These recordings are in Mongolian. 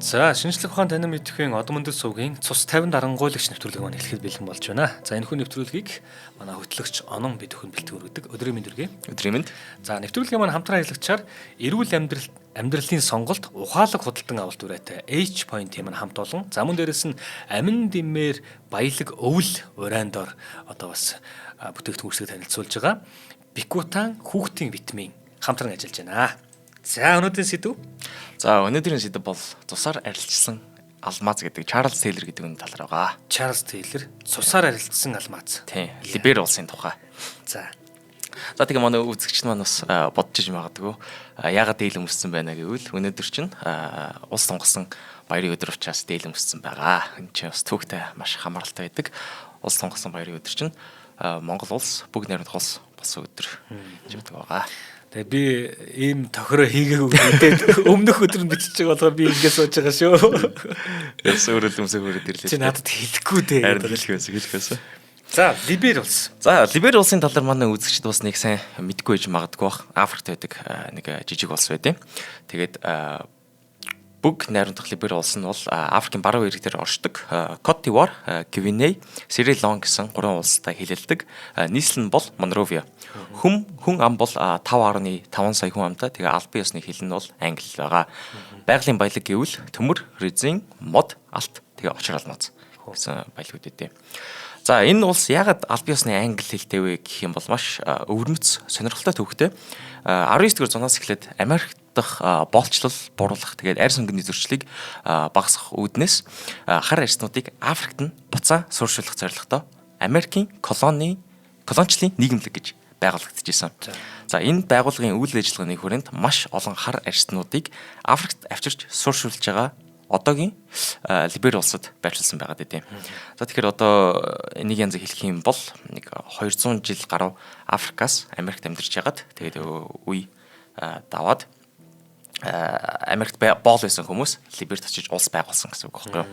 За, шинжлэх ухаан танин мэдэхүйн одон мөндөд сувгийн цус 50 дарангуйлагч нэвтрүүлэг маань эхлэхэд бэлэн болж байна. За, энэхүү нэвтрүүлгийг манай хөтлөгч Онон бид бүхэн бэлтгэн өргөдөг. Өдрийн мэнд хүргэе. Өдрийн мэнд. За, нэвтрүүлгийн маань хамтран ажиллагчаар эрүүл амьдралын сонголт ухаалаг худалдан авалт үрээтэй H point юм хамт олон. За, мөн дээрэс нь амин димээр баялаг өвөл урайн дор одоо бас бүтээгдэхүүн үйлчлэг танилцуулж байгаа. Бикутан хүүхдийн витамин хамтран ажиллаж байна. За, өнөөдрийн сэдэв. За, өнөөдрийн сэдэв бол цусаар арилжсан алмаз гэдэг Чарльз Тейлор гэдэг хүний талаар байгаа. Чарльз Тейлор, цусаар арилжсан алмаз. Тийм. Либери улсын тухай. За. За, тэгээ манай үзэгч маань бас бодож иж магадгүй. Яагаад дээл өмссөн байна гэвэл өнөөдөр чинь улс тунгалсан баярын өдөр учраас дээл өмссөн байгаа. Энэ чинь бас түүхтэй маш хамааралтай байдаг. Улс тунгалсан баярын өдөр чинь Монгол улс бүгд найрамдах улс болсон өдөр гэж боддог байгаа. Тэгээ би ийм тохироо хийгээгүй гэдэг өмнөх өдөр нь бичиж байгаа болохоор би ингэ сууж байгаа шүү. Яс өөрөө л өмсөх өрөөд ирлээ. Чи надад хэлэхгүй дээ. Харин хэлэх байсан, хэлэх байсан. За, Либери улс. За, Либери улсын талаар манай үзэгчд бас нэг сайн мэдгүй байж магадгүй бах. Африкт байдаг нэг жижиг улс байд юм. Тэгээд бүг найрамдах Либери улс нь бол Африкийн баруун эрэг дээр оршдог. Кот д'Ивуар, Гвиней, Сиерра Леон гэсэн гурван улстай хилэлдэг. Нийслэл нь бол Монровиа. Хүн ам бол 5.5 сая хүн амтай. Тэгээ албан ёсны хэл нь бол англи байгаа. Байгалийн баялаг гэвэл төмөр, резин, мод, алт, тэгээ очир алмаз гэсэн баялагууд өгдөө. За, энэ улс яагаад албан ёсны англи хэлтэй вэ гэх юм бол маш өвөрмөц сонирхолтой төвхтэй. 19 дугаар зуунаас эхлээд Америк дахь боолчлол, буруулах, тэгээд арьс өнгөний зөрчлийг багасгах үүднээс хар арьснуудыг Африкт нь буцаан суурьшуулах зорилготой Америкийн колоничлын нийгэмлэг гэж байгуулагдчихсан. За, энэ байгууллагын үйл ажиллагааны хүрээнд маш олон хар арьснуудыг Африкт авчирч суурьшуулж байгаа одоогийн Либери улсад байршуулсан байгаад байт юм. За, тэгэхээр одоо нэг янз хэлэх юм бол нэг 200 жил гаруй Африкаас Америкт амьдарч байгаад тэгээд үе даваад Америкт боол байсан хүмүүс Либерт очиж улс байгуулсан гэсэн үг байхгүй юу?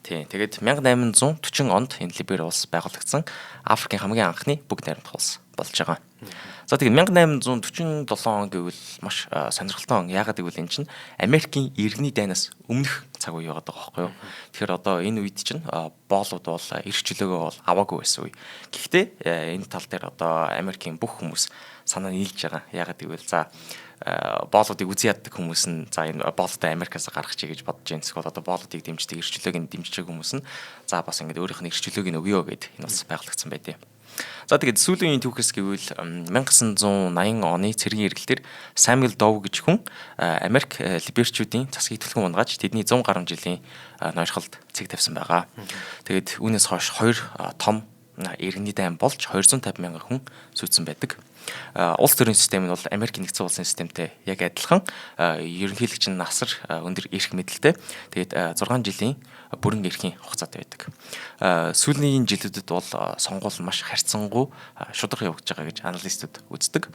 Тийм. Тэгээд 1840 онд энэ Либери улс байгуулагдсан. Африкийн хамгийн анхны бүгд найрамдах улс болж байгаа. За, тэгээд 1847 он гэвэл маш сонирхолтой он. Яагаад гэвэл энэ чинь Америкийн иргэний дайнаас өмнөх цаг үе яваад байгаа байхгүй юу? Тэгэхээр одоо энэ үед чинь боолууд бол эрх чөлөөгөө бол аваагүй байсан үе. Гэхдээ энэ тал дээр одоо Америкийн бүх хүмүүс санаа нийлж байгаа. Яагаад гэвэл за боолуудыг үзэн яддаг хүмүүс нь за энэ боолуудаа Америкаас гаргачих гэж бодож байна. Эсвэл одоо боолуудыг дэмждэг, эрх чөлөөг нь дэмжиж байгаа хүмүүс нь за бас ингэж өөрийнх нь эрх чөлөөг нь өгөө гэд энэ улс байгуулагдсан байдیں۔ За, тэгээд сүүлийн үеийн түүхээс гэвэл 1980 оны цэргийн эргэлтээр Самуэль Доу гэж хүн Америк либерчүүдийн засгийг түлхэн унгааж тэдний 100 гаруй жилийн ноёрхолд цэг тавьсан байгаа. Тэгээд үүнээс хойш хоёр том иргэний дайн болж 250 мянган хүн сүйдсэн байдаг. Улс төрийн систем нь бол Америк нэгдсэн улсын системтэй яг адилхан. Ерөнхийлөгч нь асар өндөр эрх мэдэлтэй. Тэгээд 6 жилийн бүрэн эрхийн хугацаатай байдаг. Сүүлийн жилүүдэд бол сонгуул маш харьцангуй шударга явагдаж байгаа гэж аналистууд үздэг.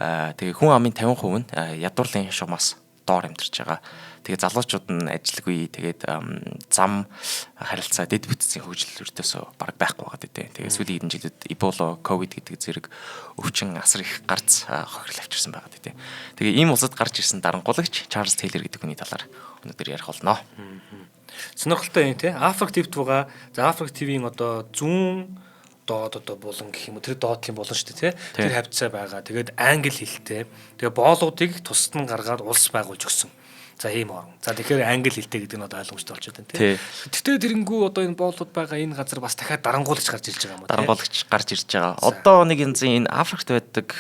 Тэгээ хүн амын 50% нь ядуурлын шугамаас доор амьдарч байгаа. Тэгээ залуучууд нь ажилгүй, тэгээд зам харилцаа дэд бүтцийн хөгжил өртөөсөө бараг байхгүй байгаа дээ. Тэгээ сүүлийн хэдэн жилүүд Эбола, ковид гэдэг зэрэг өвчин асар их гарц хохирол авчирсан байгаа дээ. Тэгээ ийм улсад гарч ирсэн дарангуулагч Чарльз Тейлор гэдэг хүний талаар өнөөдөр ярих болно. Сонирхолтой юм те. Африк ТV-т байгаа. За, Африк ТV-ийн одоо зүүн доод одоо булан гэх юм уу, тэр доотлын булан шүү дээ, тэр хавцаа байгаа. Тэгээд англи хэлтэй. Тэгээ боолуудыг тусад нь гаргаад улс байгуулж өгсөн. За, ийм орн. За, тэгэхээр англи хэлтэй гэдэг нь одоо ойлгомжтой болчиход байна тий. Гэхдээ тэрэнгүү одоо энэ боолууд байгаа энэ газар бас дахиад дарангуулагч гарч ирж байгаа юм уу? Дарангуулагч гарч ирж байгаа. Одоо нэг янзын энэ Африкт байдаг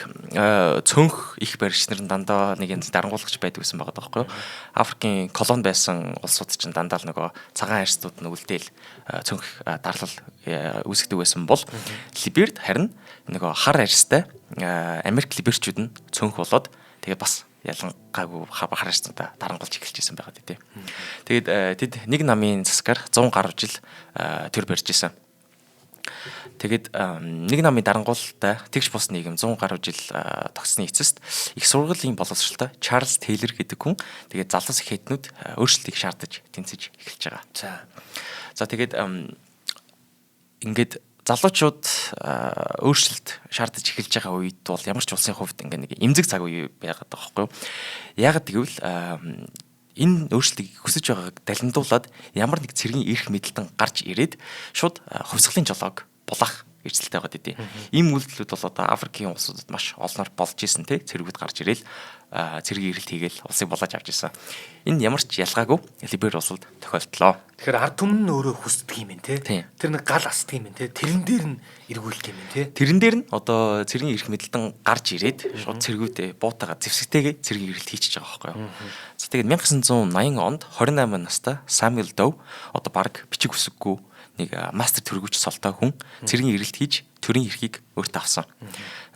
цөөнх их баригч нар дандаа нэг янзын дарангуулагч байдаг гэсэн байгаа байхгүй юу? Африкийн колони байсан улсууд чинь дандаа л нөгөө цагаан арьстууд нь үлдээл цөөнх дарлал үүсгдэг байсан бол Либерт харин нөгөө хар арьстай Америк либерчүүд нь цөөнх болоод тэгээ бас ялангаагүй харааснуудаа дарангуулж эхэлж исэн байгаа тий. Тэгээд тэд нэг намын засгаар 100 гаруй жил төр барьж исэн. Тэгээд нэг намын дарангуулалтай тэгш бус нийгэм 100 гаруй жил тогтсны эцэст их сургуулийн боловсралтай Чарльз Тейлор гэдэг хүн тэгээд залуус их хэднүүд өөрчлөлтийг шаардаж тэнцэж эхэлж байгаа. За, тэгээд ингээд залуучууд өөрчлөлт шаардаж эхэлж байгаа үед бол ямар ч улсын хувьд ингээ нэг эмзэг цаг үе байгаад байгаа байхгүй юу? Яагаад гэвэл Энэ өөрчлөлтийг хүсэж байгааг далимдуулаад ямар нэг цэргийн эрх мэдэлтэн гарч ирээд шууд хувьсгалын жолоог булаах эрсдэлтэй байгаад идэв. Ийм үйлдэлүүд бол одоо Африкийн улсуудад маш олноор болж исэн те, цэргүүд гарч ирээл цэргийн эрэлт хийгээл улсыг булааж авч исэн. Энэ ямар ч ялгаагүй Либери улсад тохиолдлоо. Тэгэхээр ард түмэн нь өөрөө хүсдэг юм байна те. Тэр нэг гал асдаг юм байна те. Тэрэн дээр нь эргүүлдэг юм байна те. Тэрэн дээр нь одоо цэргийн эрх мэдэлтэн гарч ирээд шууд цэргүүдээ буутаага зэвсэгтэйгээ цэргийн эрэлт хийчихэж байгаа байхгүй юу. За тэгээд 1980 онд 28 настай Samuel Doe одоо баг бичиг үсэггүй нэг мастер төргүүч солтой хүн цэргийн эрэлт хийж төрийн эрхийг өөртөө авсан.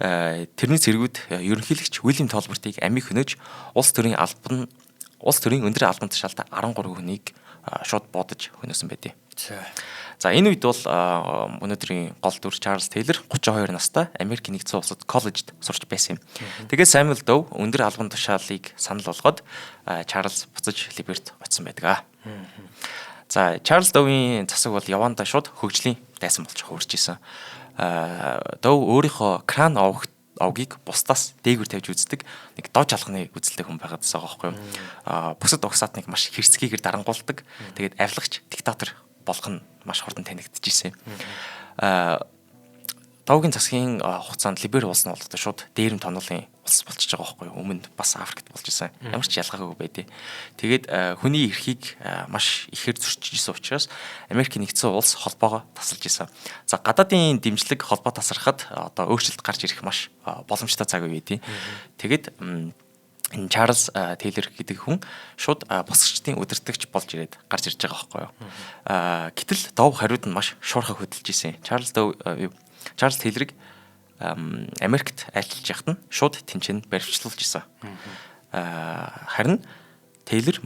Тэрний цэргүүд ерөнхийлөгч Уильям Толбертыг амийг хөнөөж улс төрийн албан улс төрийн өндөр албан тушаалтай 13 хүнийг шууд бодож хөнөөсөн байдیں۔ За энэ үед бол өнөөдрийн гол дүр Чарльз Тейлор 32 настай Америк нэгдсэн улсад коллежид сурч байсан юм. Тэгээд Samuel Doe өндөр албан тушаалыг санал болгоод Чарльз буцаж Либерт очсон байдаг. За Чарльз Доуийн засаг бол явандаа шууд хөгжлийн дайсан болж хувирч исэн. Доу өөрийнхөө кран овгийг бусдаас дээгүр тавьж үздэг нэг дож алганы үзэлтэй хүн байгаад байгаа байхгүй юу. Бусад угсаатныг маш хэрцгийгээр дарангуулдаг. Тэгээд авилгач диктатор болох нь маш хурдан танигдчихсэн. Доугийн засгийн хугацаанд Либери улс нь бол одоо шууд дээрэм тонолын улс болчихж байгаа байхгүй юу. Өмнө бас Африкт болж исэн. Ямар ч ялгаагүй байдیں. Тэгээд хүний эрхийг маш ихээр зөрчиж исэн учраас Америк нэгдсэн улс холбоогоо тасалж исэн. За гадаадын дэмжлэг холбоо тасрахад одоо өөрчлөлт гарч ирэх маш боломжтой цаг үе байдیں. Тэгээд энэ Чарльз Тейлор гэдэг хүн шууд босгочдын удирдагч болж ирээд гарч ирж байгаа байхгүй юу. Гэтэл Дов хариуд нь маш шуурхай хөдөлж исэн. Чарльз Тейлорыг Америкт айлтж яхад нь шууд тэнцэн баривчлуулж исэн. Харин Тейлор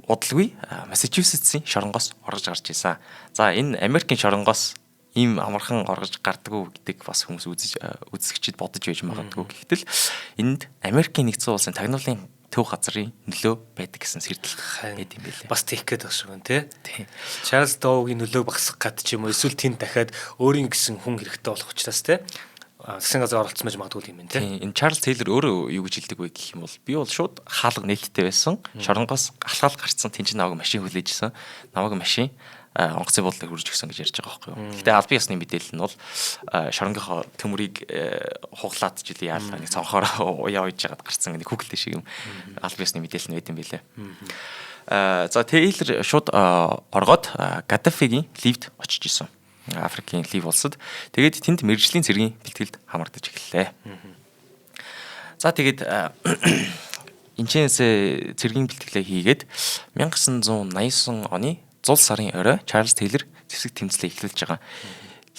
удалгүй Массачусетсийн шоронгоос оргож гарч исэн. За энэ Америкийн шоронгоос ийм амархан оргож гардаггүй гэдэг бас хүмүүс үзэгчид бодож байж магадгүй. Гэхдээ энд Америкийн нэгдсэн улсын тагнуулын төв газрын нөлөө байдаг гэсэн сэрдэл байд юм билээ. Бас тийх гээд байгаа шиг байна тий. Чарльз Доугийн нөлөөг багасгах гад ч юм уу эсвэл тэнд дахиад өөрийн гэсэн хүн хэрэгтэй болох учраас тий. Засгийн газар оролцсон байж магадгүй юм байна тий. Энэ Чарльз Тейлор өөрөө юу гэж хэлдэг вэ гэх юм бол би бол шууд хаалга нээлттэй байсан. Шоронгоос алхаал гарцсан тэнцэн чинь намайг машин хүлээж исэн. Намайг машин онгоцны буудлыг хүрж өгсөн гэж ярьж байгаа байхгүй юу. Гэхдээ албан ёсны мэдээлэл нь бол шоронгийнхоо төмрийг хуглаад ч үл яалаа нэг цонхоор уяа уйж жагаад гарцсан нэг Google шиг юм албан ёсны мэдээлэл нь байд юм билээ. За Тейлор шууд оргоод Гаддафигийн Ливд очиж исэн. Африкийн Лив улсад. Тэгээд тэнд мэргэжлийн цэргийн бэлтгэлд хамрагдаж эхэллээ. За тэгээд энэчнээс цэргийн бэлтгэлээ хийгээд 1989 оны зул сарын орой Чарльз Тейлор зэвсэг тэмцлээ эхлүүлж байгаа.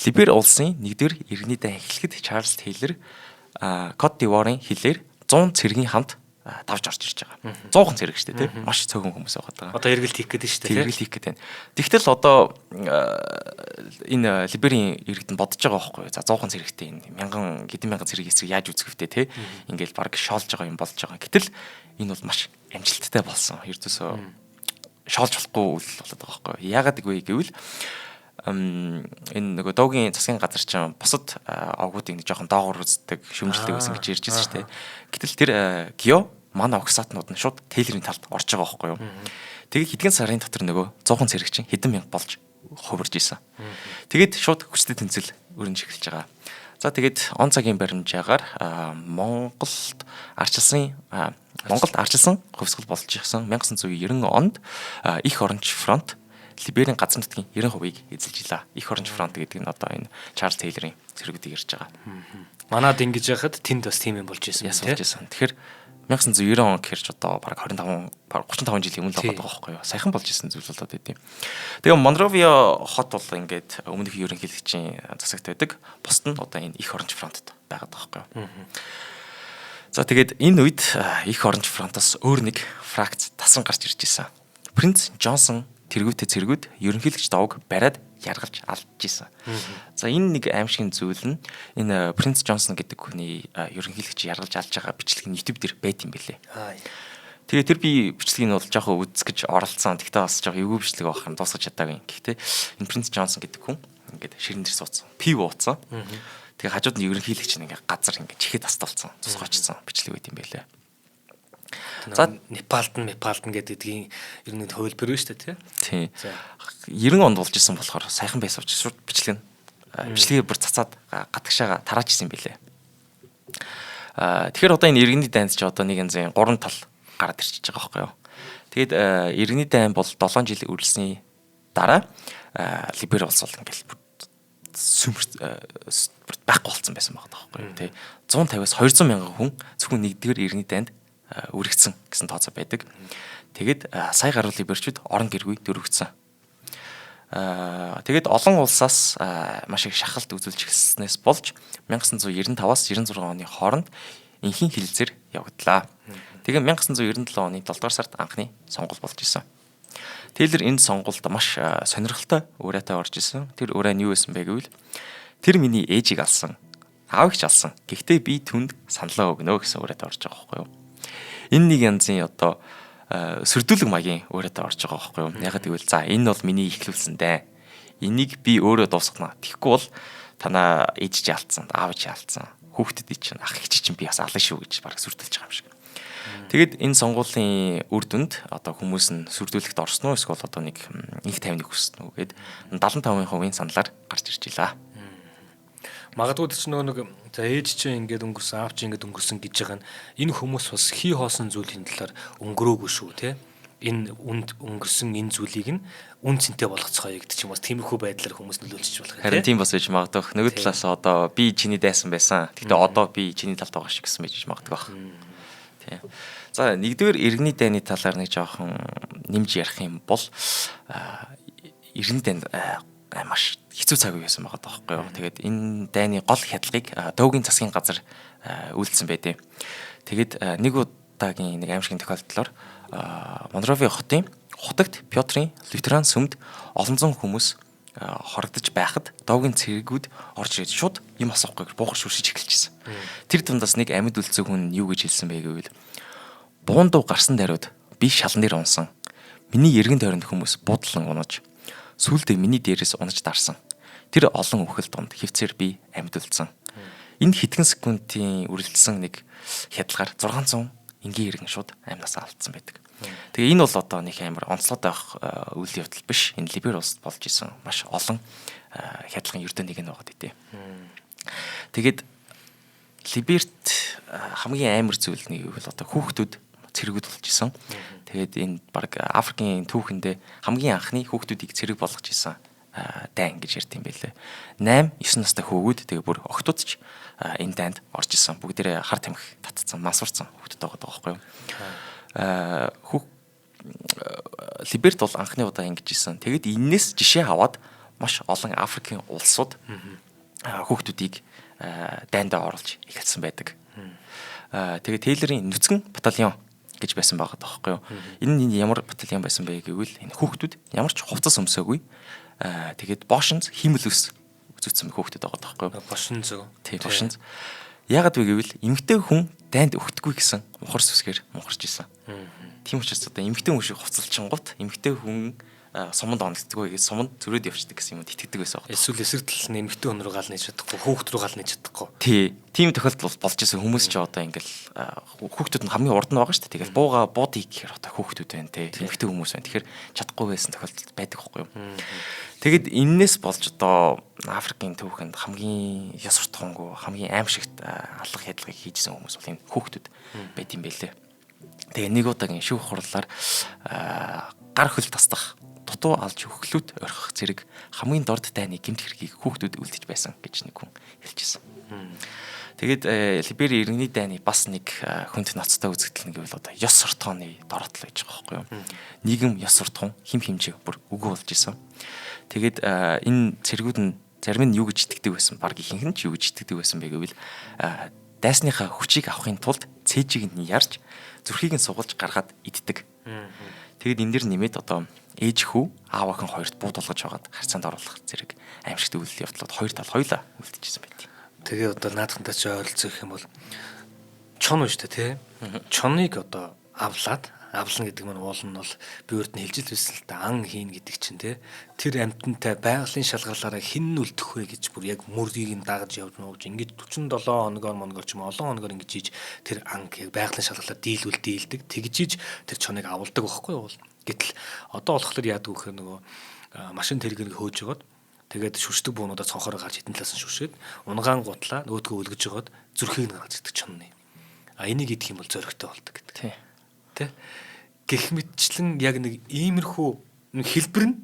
Либер улсын нэгдүгээр иргэний дай эхлэхэд Чарльз Тейлор Кот д'Ивуарын хилээр 100 цэргийн хамт давж орж ирж байгаа. 100 цэрэг шүү дээ, тийм. Маш цөөхөн хүмүүс байгаа. Одоо эргэлт хийх гээд шүү дээ, тийм. Эргэлт хийх гээд байна. Тэгтэл одоо энэ Либерийн иргэд нь бодож байгаа байхгүй юу? За 100 цэрэгтэй энэ мянган хэдэн мянган цэрэг эсрэг яаж үзэх вүтээ, тийм. Ингээл баг шоолж байгаа юм болж байгаа. Гэтэл энэ бол маш амжилттай болсон. Ердөөсөө шоолж болохгүй үйл болоод байгаа байхгүй юу? Яагаад гэвэл энэ нөгөө дуугийн засгийн газар чинь бусад овгуудыг нэг жоохон доогуур үздэг, шүмжилдэг байсан гэж ярьж байсан шүү дээ. Гэтэл тэр Гио манай огсаатнууд нь шууд Тейлорын талд орж байгаа байхгүй юу? Тэгээ хэдхэн сарын дотор нөгөө 100 цэрэг чинь хэдэн мянга болж хувирж исэн. Тэгээд шууд хүчтэй тэмцэл өрнөж эхэлж байгаа. За тэгээд он цагийн баримжаагаар Монголд арчилсан хувьсгал болж ирсэн 1990 онд Их оронч фронт Либерийн газар нутгийн 90%-ийг эзэлж илаа. Их оронч фронт гэдэг нь одоо энэ Чарльз Тейлорын цэргүүдийг ярьж байгаа. Манад ингэж яхад тэнд бас тийм юм болж исэн юм тийм. Тэгэхээр 1990 он гэхэр ч одоо бараг 25 бараг 35 жилийн өмнө л байгаа байхгүй юу. Саяхан болж исэн зүйл болоод идэв. Тэгээ Монровиа хот бол ингээд өмнөх ерөнхийлөгчийн засагт байдаг. Бусд нь одоо энэ Их оронч фронтод байгаад байгаа байхгүй юу. За тэгээд энэ үед Их оронч фронтоос өөр нэг фракц тасан гарч ирж исэн. Принц Джонсон тэргүүтээ цэргүүд ерөнхийлөгч давг бариад яргалж алдж исэн. За энэ нэг аимшигын зүйл нь энэ Принц Джонсон гэдэг хүний ерөнхийлөгч яргалж алж байгаа бичлэг нь YouTube дээр байт юм бэлээ. Тэгээ тэр би бичлэгийг нь бол жоохон үзэж оролцсон. Тэгтээ бас жоохон эвгүй бичлэг байх юм дуусгаж чадаагүй. Гэхдээ энэ Принц Джонсон гэдэг хүн ингээд ширэн дээр суудсан. Пив ууцсан. Тэгээ хажууд нь ерөнхийлөгч нь ингээд газар ингээд чихээ тасталцсан. Цусгоочсон бичлэг байт юм бэлээ. За Непалд нь Непалд нь гэдгийн ер нь хөлбөр шүү дээ, тий. Тийм. 90 онд болж исэн болохоор сайхан байсан учраас шууд бичлэг нь бичлэгээ бүр цацаад гадагшаага тарааж исэн юм билээ. Тэгэхээр одоо энэ иргэний дайнд чи одоо нэг янзын гурван тал гараад ирчихэж байгаа байхгүй юу. Тэгээд иргэний дайн бол 7 жил үргэлсний дараа Либери улс бол ингээл сүмэр байхгүй болсон байсан байгаа байхгүй юу, тий. 150-аас 200 мянган хүн зөвхөн нэгдүгээр иргэний дайнд үрэгдсэн гэсэн тооцоо байдаг. Тэгээд сая гаруй либерчүүд орон гэргүй дөрвөгдсөн. Тэгээд олон улсаас маш их шахалт үзүүлж эхэлснээс болж 1995-аас 96 оны хооронд энхийн хэлэлцээр явагдлаа. Тэгээ 1997 оны 7 дугаар сард анхны сонгуул болж исэн. Тейлор энэ сонгуульд маш сонирхолтой уриатай орж исэн. Тэр уриа нь юу байсан бэ гэвэл тэр миний ээжийг алсан, аавыг ч алсан. Гэхдээ би түнд саналаа өгнө гэсэн уриатай орж байгаа байхгүй юу? Энэ нэг янзын одоо сөрдүүлэг маягийн уриатай орж байгаа байхгүй юу? Яг гэвэл за энэ бол миний ихлүүлсэн дээ. Энийг би өөрөө дуусгана. Тэгэхгүй бол танаа ээж чи алдсан, аав чи алдсан, хүүхдэд чинь ах эгч чинь би бас алан шүү гэж бараг сүрдүүлж байгаа юм шиг. Тэгэд энэ сонгуулийн үр дүнд одоо хүмүүс нь сүрдүүлэхт орсон уу эсвэл одоо нэг их 50-ыг хүссэн үү гэд 75% саналаар гарч ирж илаа. Магадгүй тэр чинь нөгөө нэг за ээж чинь ингээд өнгөрсөн, аав чинь ингээд өнгөрсөн гэж байгаа нь энэ хүмүүс бас хий хоосон зүйлийн талаар өнгөрөөгүй шүү, те. Энэ үнд өнгөрсөн энэ зүйлийг нь үн цэнтэй болгоцгоё гэдэг чинь бас тиймэрхүү байдлаар хүмүүс нөлөөлчих болох юм. Харин тийм бас байж магадгүй. Нөгөө талаас одоо би чиний дайсан байсан. Гэхдээ одоо би чиний талд байгаа шиг гэсэн байж магадгүй баг. Тийм. За нэгдүгээр иргэний дайны талаар нэг жоохон нэмж ярих юм бол иргэний дайнд маш хэцүү цаг үе байсан байгаа даахгүй юу. Тэгээд энэ дайны гол хядлагыг Дөөгийн засгийн газар үйлдсэн байдیں۔ Тэгээд нэг удаагийн нэг аимшигын тохиолдлоор Монрови хотын хутагт Пётрын лютеран сүмд олон зуун хүмүүс хорогдож байхад Доогийн цэргүүд орж ирээд шууд юм асуухгүй буухар шүршиж эхэлчихсэн. Тэр дундаас нэг амьд үлдсэн хүн юу гэж хэлсэн бэ гэвэл буун дуу гарсан даруйд би шалан дээр унсан. Миний эргэн тойронд хүмүүс буудлан унаж сүүлдээ миний дээрээс унаж дарсан. Тэр олон үхэл дунд хөвцөр би амьд үлдсэн. Энэ хэдхэн секундын үргэлжлсэн нэг хядлагаар 600 энгийн иргэн шууд амьдасаа алдсан байдаг. Тэгээ энэ бол одоо нэг амар онцлог байх үйл явдал биш. Энэ Либер улсад болж исэн маш олон хядлагын ердөө нэг нь байгаа дээ. Тэгээд Либерт хамгийн амар зүйл нэг юу бол одоо хүүхдүүд цэргүүд болж исэн. Тэгээд энэ баг Африкийн түүхэндээ хамгийн анхны хүүхдүүдийг цэрэг болгож исэн дайн гэж ярьд юм байлээ. 8 9 настай хүүгүүд тэгээ бүр охтууд ч энэ дайнд орж исэн. Бүгдээрээ хар тамхи татцсан, мансуурсан хүүхдүүд байгаа байхгүй юу? Хүүх Либерт бол анхны удаа ингэж исэн. Тэгэд энээс жишээ аваад маш олон Африкийн улсууд хүүхдүүдийг дайндаа оруулж эхэлсэн байдаг. Тэгээд Тейлорын нүцгэн батальон гэж байсан байгаа даахгүй юу. Энэ ямар батальон байсан бэ гэвэл энэ хүүхдүүд ямар ч хувцас өмсөөгүй. Тэгээд бошинз хиймэл ус үзүүлсэн хүүхдүүд байгаа даахгүй юу. Бошинз. Тийм, бошинз. Яагаад вэ гэвэл эмэгтэй хүн дайнд өгдөггүй гэсэн мухар сүсгээр мухарч исэн. Тийм учраас одоо эмэгтэй хүн шиг хувцалчингууд эмэгтэй хүн суманд онолдгоо гэж суманд зөрөөд явчихдаг гэсэн юмуд итгэдэг байсан байна. Эсвэл эсрэг тал нь эмэгтэй хүн рүү гал нээж чадахгүй, хүүхэд рүү гал нээж чадахгүй. Тий. Тийм тохиолдол болж исэн хүмүүс ч одоо ингээл хүүхдүүд нь хамгийн урд нь байгаа шүү дээ. Тэгэл бууга буудыг гэхээр одоо хүүхдүүд байна те. Эмэгтэй хүмүүс байна. Тэгэхээр чадахгүй байсан тохиолдол байдаг байхгүй юу. Тэгэд эннээс болж одоо Африкийн түүхэнд хамгийн ёс суртахуунгүй, хамгийн аимшигт алга хядлагыг хийжсэн хүмүүс бол энэ хүүхдүүд байт юм байлээ. Тэгээ нэг удаагийн шүүх хурлаар гар хөл тасдах, дутуу алж хөхлүүд орхих зэрэг хамгийн дорд дайны гэмт хэргийг хүүхдүүд үлдэж байсан гэж нэг хүн хэлжсэн. Тэгээд Либери иргэний дайны бас нэг хүнд ноцтой үзэгдэл нь гэвэл одоо ёс суртахууны дороотл байж байгаа байхгүй юу. Нийгэм ёс суртахуун хим химжээ бүр үгүй болж исэн. Тэгээд энэ цэргүүд нь зарим нь юу гэж итгэдэг байсан, баг ихэнх нь ч юу гэж итгэдэг байсан бэ гэвэл дайсныхаа хүчийг авахын тулд цээжийг нь ярьж зүрхийг нь сугалж гаргаад иддэг. Тэгээд энэ дэр нэмээд одоо ээж хүү аав охин хоёрт буудулгаж байгаад харьцаанд оруулах зэрэг аимшигт үйл явдлууд хоёр тал хоёулаа үлдчихсэн байт. Тэгээ одоо наадхантай чи ойролцоо гэх юм бол чон үү шүү дээ, тий? Чоныг одоо авлаад Авлана гэдэг маань уул нь бол би урд нь хэлж л байсан л та, ан хийн гэдэг чинь те тэр амьтантай байгалийн шалгарлаараа хэн нь үлдэх вэ гэж бүр яг мөрийг нь дагаж явж мууж ингэж 47 хоногоор моногоор ч юм олон хоногоор ингэж ийж тэр анг яг байгалийн шалгарлаар дийлүүл дийлдэг, тэгж ийж тэр чоныг авалдаг байхгүй юу. Гэтэл одоо болохоор яадаг вэ гэхээр нөгөө машин тэргийг хөөж жагаад тэгээд шүршдэг буунуудаа цонхороо гарч хитэн талаас нь шүршээд унгаан гутлаа нөгөөдгөө өлгөж жагаад зүрхийг нь гаргаж идэх чонны. А энийг идэх юм бол зөрөгтэй болдог гэдэг. Тэ. Гэх мэтчлэн яг нэг иймэрхүү хэлбэр нь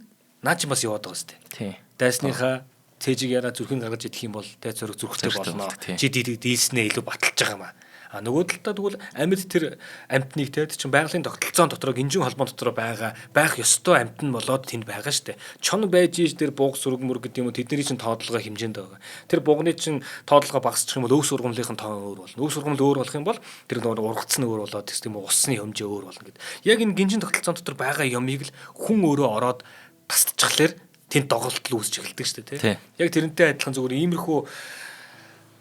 наа чи бас яваад байгаа сте. Тий. Дайсныхаа цээжийг яраа зүрхийг гаргаж идэх юм бол дай зөрөг зүрхтэй болно. Чи дийлснээ илүү баталж байгаа маа. А нөгөө талдаа тэгвэл амьд тэр амьтныг те чинь байгалийн тогтолцоон дотор гинжин холбоон дотор байгаа байх ёстой амьтан болоод тэнд байгаа штэ. Чон байж иж тэр буг сүрэг мөр гэдэг юм уу, тэдний чинь тоодлогоо хэмжээнд байгаа. Тэр бугны чинь тоодлогоо багасчих юм бол өв сургамлынхын тоо өөр болно. Өв сургамл өөр болох юм бол тэр нөгөө ургацсан өөр болоод тийм үү, усны хэмжээ өөр болно гэд. Яг энэ гинжин тогтолцоон дотор байгаа юмыг л хүн өөрөө ороод тасдчихлаар тэнд доголдол үүсч эхэлдэг штэ те. Яг тэрнтэй адилхан зүгээр иймэрхүү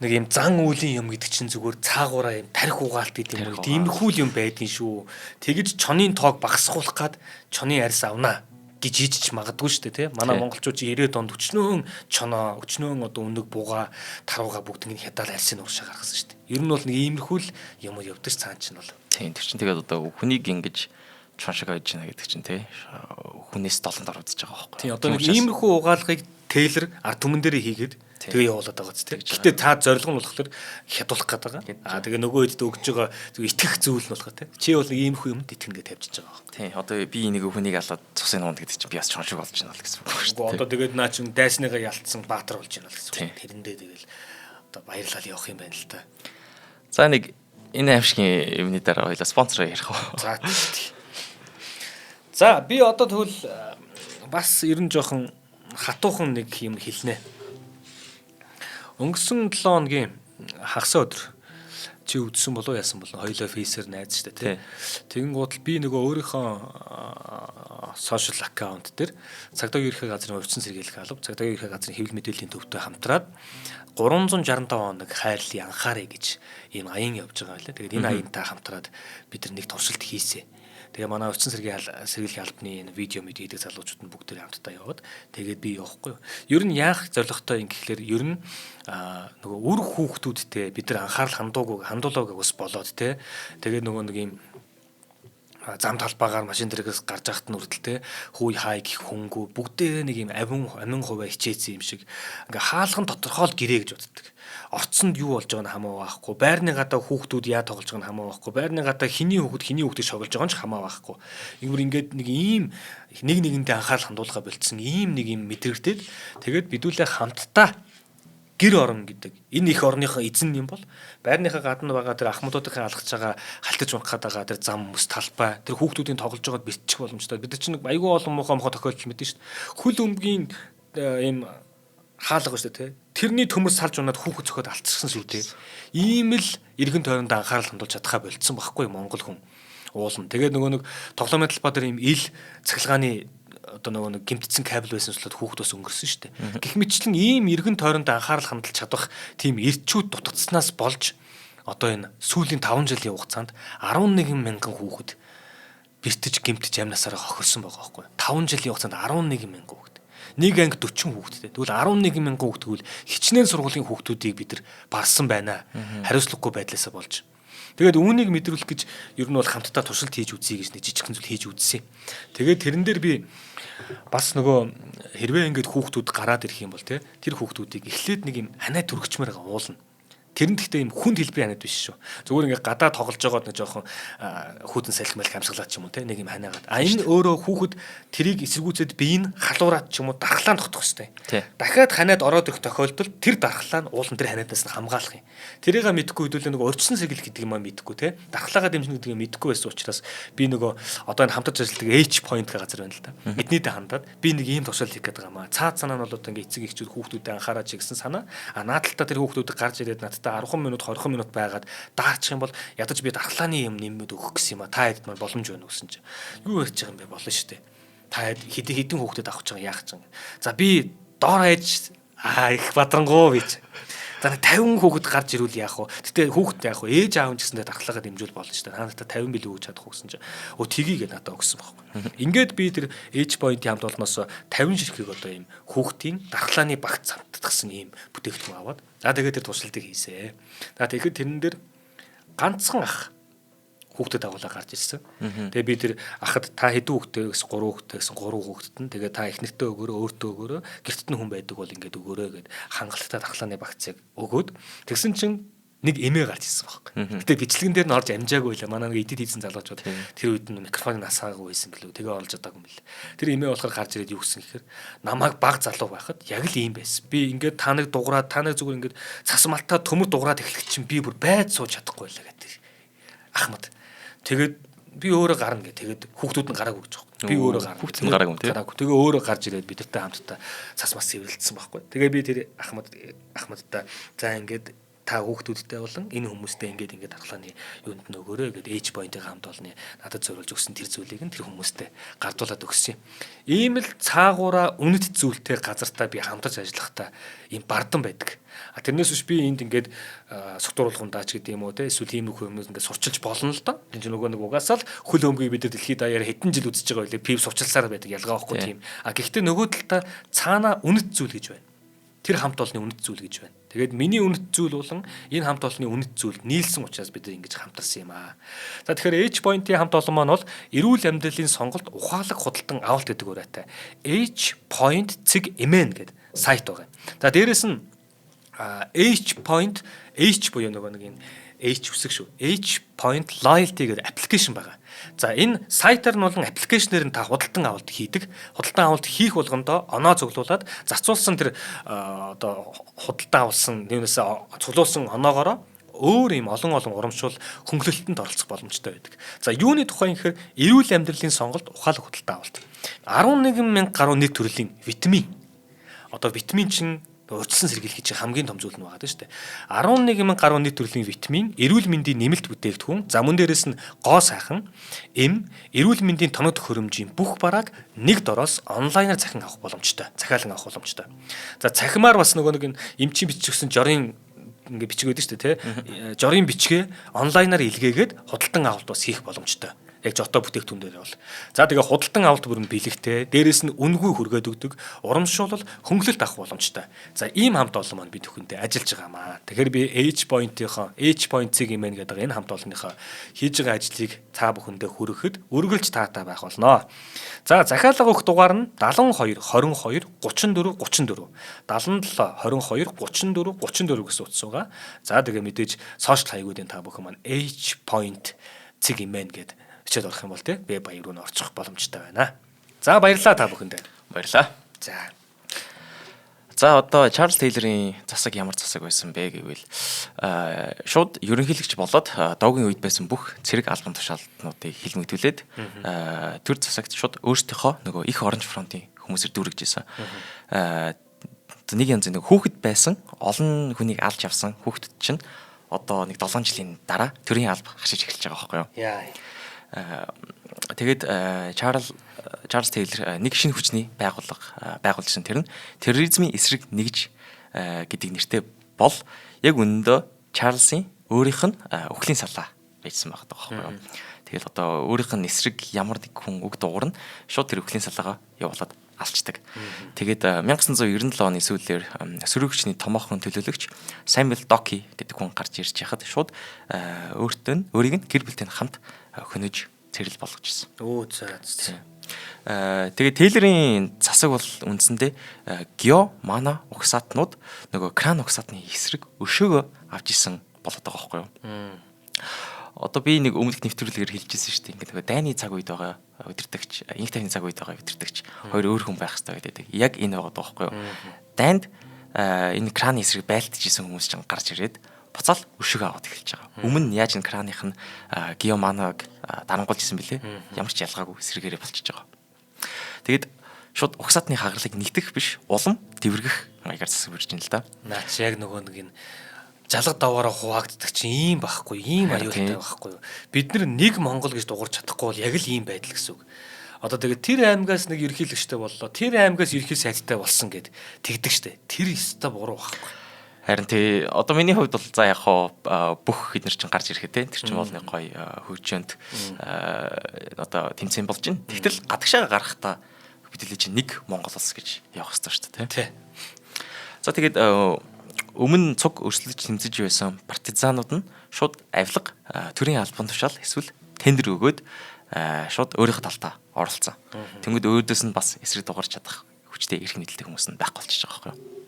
нэг юм зан үүлийн юм гэдэг чинь зүгээр цаагаараа юм тарих угаалт гэдэг юм уу, тиймэрхүү л юм байдгийн шүү. Тэгэж чонын тоог багасгуулах гад чонын арьс авнаа гэж ийжч магадгүй шүү дээ тий. Манай монголчууд чи 90-ад онд өчнөөн чоноо, өчнөөн одоо үнэг бугаа, тарууга бүгднийг хядаал арьсыг уршаа гаргасан шүү дээ. Ер нь бол нэг иймэрхүү л юм явдаг цаан чинь бол. Тийм, тэр чинь тэгээд одоо хүнийг ингэж чон шиг ойж байна гэдэг чинь тий хүнээс долонд орогдож байгаа байхгүй. Тийм, одоо нэг иймэрхүү угаалгыг Тейлор ард түмэн дээрээ хийгээд тэгээ явуулаад байгаа ч тийм. Гэтэ та зорилго нь болохоор хядуулах гээд байгаа. Аа тэгээ нөгөө хэдд өгж байгаа зөв итгэх зүйл нь болохоор тийм. Чи бол нэг иймэрхүү юмд итгэнэ гэж тавьчихж байгаа байхгүй. Тийм. Одоо би нэг хүнийг алаад цусын нуунд гэдэг чинь би бас чон шиг болж байна л гэсэн үг шүү дээ. Одоо тэгээд наа чин дайсныгаа ялцсан баатар болж байна л гэсэн үг. Тэрэндээ тэгэл одоо баярлал явах юм байна л та. За нэг энэ аимшигын юмны дараа хоёлаа спонсороо ярих уу. За. За би одоо тэгвэл бас ер нь жоохон хатуухан нэг юм хэлнэ. Өнгөрсөн 7 хоногийн хагас өдөр чи үдсэн болов яасан болов хоёлоо фейсээр найз штэ тий. Тэгэн гутал би нөгөө өөрийнхөө сошиал аккаунт дээр цагдаагийн ерхий газрын хувьцсан сэргийлэх алба, цагдаагийн ерхий газрын хэвлэл мэдээллийн төвтэй хамтраад 365 хоног хайрлын анхаарай гэж ийм аян явж байгаа байлаа. Тэгээд энэ аянтай хамтраад бид нар нэг туршилт хийсэ. Тэгээ манай хувьцсан сэргийлэх албаны энэ видео мэд хийдэг залуучууд нь бүгд хамтдаа яваад тэгээд би явахгүй. Ер нь яах зорилготой юм гэхлээр ер нь нөгөө үр хүүхдүүдтэй бид нар анхаарал хандуулаагүй бас болоод те. Тэгээд нөгөө нэг юм зам талбайгаар машин дээрээс гарч байхад нь хүртэл те хүй хай гэх хүнгүй бүгдээ нэг юм амин хуваа хичээсэн юм шиг ингээ хаалган тодорхойл гэрээ гэж боддог. Орцонд юу болж байгааг нь хамаа байхгүй. Байрны гадаа хүүхдүүд яа тоглож байгааг нь хамаа байхгүй. Байрны гадаа хиний хүүхэд хиний хүүхдийг шоглож байгаа нь ч хамаа байхгүй. Ингэвэр ингээд нэг ийм нэг нэгэндээ анхаарал хандуулгаа болцсон ийм нэг юм мэдрэгдээд тэгээд бидүүлээ хамтдаа гэр орон гэдэг энэ их орныхоо эзэн юм бол байрныхаа гадна байгаа тэр ахмадуудынхаа алгаж байгаа халтаж унах гээд байгаа тэр зам мөс талбай тэр хүүхдүүдийн тоглож байгаад бэлтчих боломжтой. Бид нар чинь айгүй олон муухай муухай тохиолдол мэдэн шүү дээ. Хөл өмгийн ийм хаалга шүү дээ, тэ. Тэрний төмөр салж унаад хүүхэд цохиод алдчихсан шүү дээ. Ийм л эргэн тойронд анхаарал хандуулж чадхаа болцсон байхгүй монгол хүн уулна. Тэгээд нөгөө нэг тоглоомын талбай дээр ийм ил цахилгааны одоо нөгөө нэг гимтсэн кабель байсан судлаад хүүхэд бас өнгөрсөн шүү дээ. Гэх мэтчлэн ийм эргэн тойронд анхаарал хандуулж чадах тийм эрчүүд дутагдсанаас болж одоо энэ сүүлийн 5 жилийн хугацаанд 11 мянган хүүхэд бэртэж гимтэж амнасаараа хохирсон байгаа байхгүй. 5 жилийн хугацаанд 11 мянган хүүхэд. Нэг анги 40 хүүхэдтэй. Тэгвэл 11 мянган хүүхэд тэгвэл хичнээн сургуулийн хүүхдүүдийг бид нар барсан байна. Хариуцлагагүй байдлаасаа болж. Тэгээд үүнийг мэдрүүлэх гэж ер нь бол хамтдаа туршилт хийж үзье гэж нэг жижигхэн зүйл хийж үзсэн. Тэгээд тэрэн дээр би бас нөгөө хэрвээ ингээд хүүхдүүд гараад ирэх юм бол те тэр хүүхдүүдийг эхлээд нэг юм ханаа төрөгчмөр байгаа уулна. Тэр нь гэхдээ юм хүнд хэлбэрийн ханаад биш шүү. Зүгээр ингээд гадаа тоглож байгаад нэг жоохон хүүтэн салхи малх амьсгалаад ч юм уу те нэг юм ханаагаад. А энэ өөрөө хүүхэд тэрийг эсэргүүцээд бие нь халуураад ч юм уу дархлаа тогтох хэвээр. Дахиад ханаад ороод ирэх тохиолдолд тэр дархлаа нь уулан тэр ханаадаас нь хамгаалах юм. Тэрийг мэдэхгүй хэдүүлээ нөгөө урьдчилан сэргийлэх гэдэг юм аа мэдэхгүй те. Дархлаагаа дэмжинэ гэдгийг мэдэхгүй байсан учраас би нөгөө одоо энэ хамтарч ажилладаг H point гэх газар байна л да. Эднийдээ хандаад би нэг ийм туршилт хийх гэдэг юм аа. Цаад санаа нь бол одоо ингээд эцэг эхчүүд хүүхдүүдэд анхаараач гэсэн санаа. А наадталтаа тэр хүүхдүүд гарч ирээд надтай 10 минут 20 минут байгаад даарчих юм бол ядаж би дархлааны юм нэммэд өгөх гэсэн юм а. Та хэд маань боломж байна гэсэн чинь. Юу ярьж байгаа юм бэ болно шүү дээ. Та хэд хэдэн хүүхдэд авах гэж байгаа яах гэж байгаа. За би доор хайж их бадрангуу би. За нэг 50 хүүхэд гарч ирвэл яах вэ? Гэтэ хүүхэд яах вэ? Ээж аав нь ч гэсэндээ дархлаагаа дэмжүүл болно шүү дээ. Та надад 50 билүү өгч чадах уу гэсэн чинь өө тгийгээ надад өгсөн байхгүй. Ингээд би тэр H point-ийн хамт олноос 50 ширхэг одоо ийм хүүхдийн дархлааны багц хамтдагсан ийм бүтээгдэхүүн аваад за тэгээд тэр туршилтыг хийсэ. За тэгэхэд тэрэн дээр ганцхан ах хүүхдэд дагуулаа гарч ирсэн. Тэгээ би тэр ахад та хэдэн хүүхдтэй гэсэн 3 хүүхдтэй гэсэн 3 хүүхдэд нь тэгээ та эхнэртээ өгөөрөө өөртөө өгөөрөө гэртет нь хүн байдаг бол ингээд өгөөрөө гэд хангалттай дархлааны багцыг өгөөд тэгсэн чинь нэг эмээ гарч ирсэн байхгүй. Гэтэ бичлэгэн дээр нь орж амжаагүй лээ. Манай нэг эдит хийсэн залуучууд тэр үед нь микрофоныг насаагүй байсан билүү. Тэгээ орж чадаагүй юм бэл. Тэр эмээ болохоор гарч ирээд юу гэсэн гэхээр намайг баг залуу байхад яг л ийм байсан. Би ингээд та нэг дуграад та нэг зүгээр ингээд цас малтаа төмөр дуграад эхлэх чинь би бүр байд сууж чадахгүй байлаа гэдэг. Ахмад. Тэгээд би өөрөө гарна гэ. Тэгээд хүүхдүүд нь гараагүй гэж байгаа. Би өөрөө гарна. Хүүхдүүд нь гараагүй тийм. Гараагүй. Тэгээ өөрөө гарч ирээд бид нартай хамтдаа цас мас эврэлдсэн байхгүй. Тэгээ би тэр Ахмадтай за ингээд та хүүхдүүдтэй болон энэ хүмүүстэй ингээд ингээд дархлааны юунд нь өгөөрэй гэд H point-ийн хамт олонны надад зориулж өгсөн тэр зүйлийг нь тэр хүмүүстэй гардуулаад өгсөн юм. Ийм л цаагаараа үнэт зүйлтэй газартаа би хамтарч ажиллахдаа ийм бардан байдаг. А тэрнээс биш би энд ингээд согтууруулах даач гэдэг юм уу те эсвэл иймэрхүү юмнууд ингээд сурчилж болно л доо. Тэр чинь нөгөө нэг угаасаа л хөл өмгийг бид нар дэлхийд даяар хэдэн жил үзэж байгаа байлээ. Пив сурчилсаар байдаг ялгаа байхгүй тийм. А гэхдээ нөгөө талдаа цаанаа үнэт зүйл гэж байна. Тэр хамт олонны үнэт зүйл гэж байна. Тэгээд миний үнэт зүйл болон энэ хамт олонны үнэт зүйл нийлсэн учраас бид нар ингэж хамтарсан юм аа. За тэгэхээр H point-ийн хамт олон маань бол эрүүл амьдралын сонголт ухаалаг худалдан авалт гэдэг уриатай. H point цэг mn гэдэг сайт байгаа. За дээрэс нь H point H буюу нөгөө нэг энэ H үсэг шүү. H point loyalty гэдэг application байгаа. За энэ сайтаар нь болон application ээр нь та худалдан авалт хийдэг. Худалдан авалт хийх болгондоо оноо цуглуулад зарцуулсан тэр одоо худалдан авсан нэмээс цуглуулсан оноогоороо өөр юм олон олон урамшуул хөнгөлөлтөнд оролцох боломжтой байдаг. За юуны тухай гэхээр эрүүл амьдралын сонголт ухаалаг худалдан авалт. 11 мянга гаруй нэг төрлийн витамин. Одоо витамин чинь урьдчилан сэргийлэх чинь хамгийн том зүйл нь байгаа шүү дээ. 11 мянга гаруй нийт төрлийн витамин, эрүүл мэндийн нэмэлт бүтээгдэхүүн, за мөн дээрээс нь гоо сайхан, эм, эрүүл мэндийн тоног төхөөрөмжийн бүх барааг нэг дороос онлайнаар захин авах боломжтой. Захиалан авах боломжтой. За цахимаар бас нөгөө нэг эмчийн бичигсэн жорын ингээ бичиг байдаг шүү дээ, тэ. Жорын бичгээ онлайнаар илгээгээд худалдан авалт бас хийх боломжтой. Яг жотоо бүтээгдэхүүн дээр бол. За тэгээ худалдан авалт бүрэн бэлэгтэй, дээрээс нь үнэгүй хүргээд өгдөг, урамшуулал хөнгөлөлт авах боломжтой. За ийм хамт олон маань бид бүхэндээ ажиллаж байгаа маа. Тэгэхээр би H point-ийнхоо H point-ийг юм гэдэг энэ хамт олонныхоо хийж байгаа ажлыг та бүхэндээ хүргэхэд үргэлж таатай байх болно. За захиалга өгөх дугаар нь 72 22 34 34 77 22 34 34 гэсэн утас байгаа. За тэгээ мэдээж сошиал хаягуудын та бүхэн маань H point цэг имэн гэдэг хичээл орох юм бол тий веб хаяг руу н орчих боломжтой байна. За баярлалаа та бүхэндээ. Баярлалаа. За. За одоо Чарльз Тейлорын засаг ямар засаг байсан бэ гэвэл шууд ерөнхийлөгч болоод доогийн үед байсан бүх цэрэг албан тушаалтнуудыг хилмигдүүлээд төр засагт шууд өөрсдийнхөө нөгөө их оранж фронтын хүмүүсээр дүүргэж исэн. Нэг янзын нэг хүүхэд байсан олон хүнийг алж явсан хүүхдүүд чинь одоо нэг 7 жилийн дараа төрийн алба хашиж эхэлж байгаа байхгүй юу? Яа. Тэгээд Чарльз Тейлор нэг шинэ хүчний байгууллага байгуулсан. Тэр нь терроризмын эсрэг нэгж гэдэг нэртэй бол яг үнэндээ Чарльзын өөрийнх нь үхлийн салаа байжсан байгаа байхгүй юу? Тэгэл одоо өөрийнх нь эсрэг ямар нэг хүн үг дуугарна шууд тэр үхлийн салаагаа явуулаад алчдаг. Тэгээд 1997 оны сүүлээр сөрөг хүчний томоохон төлөөлөгч Samuel Doki гэдэг хүн гарч ирж яхад шууд өөртөө нь өөрийг нь гэр бүлтэй хамт хөнөөж цэрэл болгож ирсэн. Өө за за. Тэгээд Тейлорын засаг бол үндсэндээ гео мана угсаатнууд нөгөө кран угсаатны эсрэг өшөөгөө авч исэн болоод байгаа байхгүй юу? Одоо би нэг өмнөх нэвтрүүлгээр хэлжсэн шүү дээ. Ингээд нөгөө дайны цаг үед байгаа удирдагч, инх тайвны цаг үед байгаа удирдагч хоёр өөр хүн байх хэрэгтэй гэдэг. Яг энэ байгаа байхгүй юу? Дайнд энэ краны эсрэг байлдаж исэн хүмүүс чинь гарч ирээд буцаал өшөг аваад эхэлж байгаа. Өмнө нь яаж энэ краных нь геоманаг дарангуулж исэн бэлээ? Ямар ч ялгаагүй эсрэгээрээ болчихж байгаа. Тэгээд шууд угсаатны хагарлыг нэгтгэх биш, улам дэвргэх маягаар засаг барьж байна л да. Наач яг нөгөө нэг энэ жалга даваараа хуваагддаг чинь ийм байхгүй, ийм аюултай байхгүй. Бид нар нэг Монгол гэж дуурч чадахгүй бол яг л ийм байдал гэсэн үг. Одоо тэгээд тэр аймгаас нэг ерөнхийлөгчтэй боллоо. Тэр аймгаас ерөнхий сайдтай болсон гэд тэгдэг штэ. Тэр өстой буруу байхгүй. Харин тий, одоо миний хувьд бол за яг хоо бүх эднэр чинь гарч ирэхэд те, тэр чинь бол нэг гоё хөгжөөнд одоо тэмцээн болж байна. Тэгтэл гадагшаага гарахдаа бид л чинь нэг Монгол улс гэж явах хэрэгтэй шүү дээ, тий. За тэгээд өмнө цуг өрсөлдөж тэмцэж байсан партизанууд нь шууд авилга, төрийн албан тушаал эсвэл тендер өгөөд шууд өөрийнхөө талдаа оролцсон. Тэнгүүд өөдөөс нь бас эсрэг дугаарч чадах хүчтэй эрх мэдэлтэй хүмүүс нь байхгүй болчихж байгаа байхгүй юу?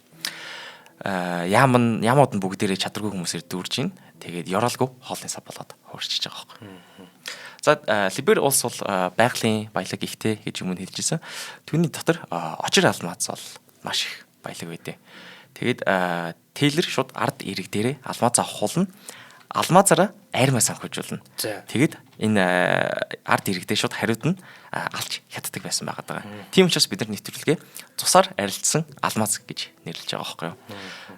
Яамууд нь бүгдээрээ чадваргүй хүмүүсээр дүүрж байна. Тэгээд ёроолгүй хоолны сав болоод хуурчиж байгаа байхгүй. За Либер улс бол байгалийн баялаг ихтэй гэж өмнө хэлж ирсэн. Түүний дотор очир алмаз бол маш их баялаг байдیں۔ Тэгээд Тейлор шууд ард ирэг дээрээ алмаз авах хулна. Алмазаараа айрмаа санхүүжүүлнэ. Тэгээд энэ ард иргэдээ шууд хариуд нь алж хятаддаг байсан байгаа даа. Тийм учраас бид нар нэвтрүүлгээ цусаар арилжсан алмаз гэж нэрлэж байгаа байхгүй юу.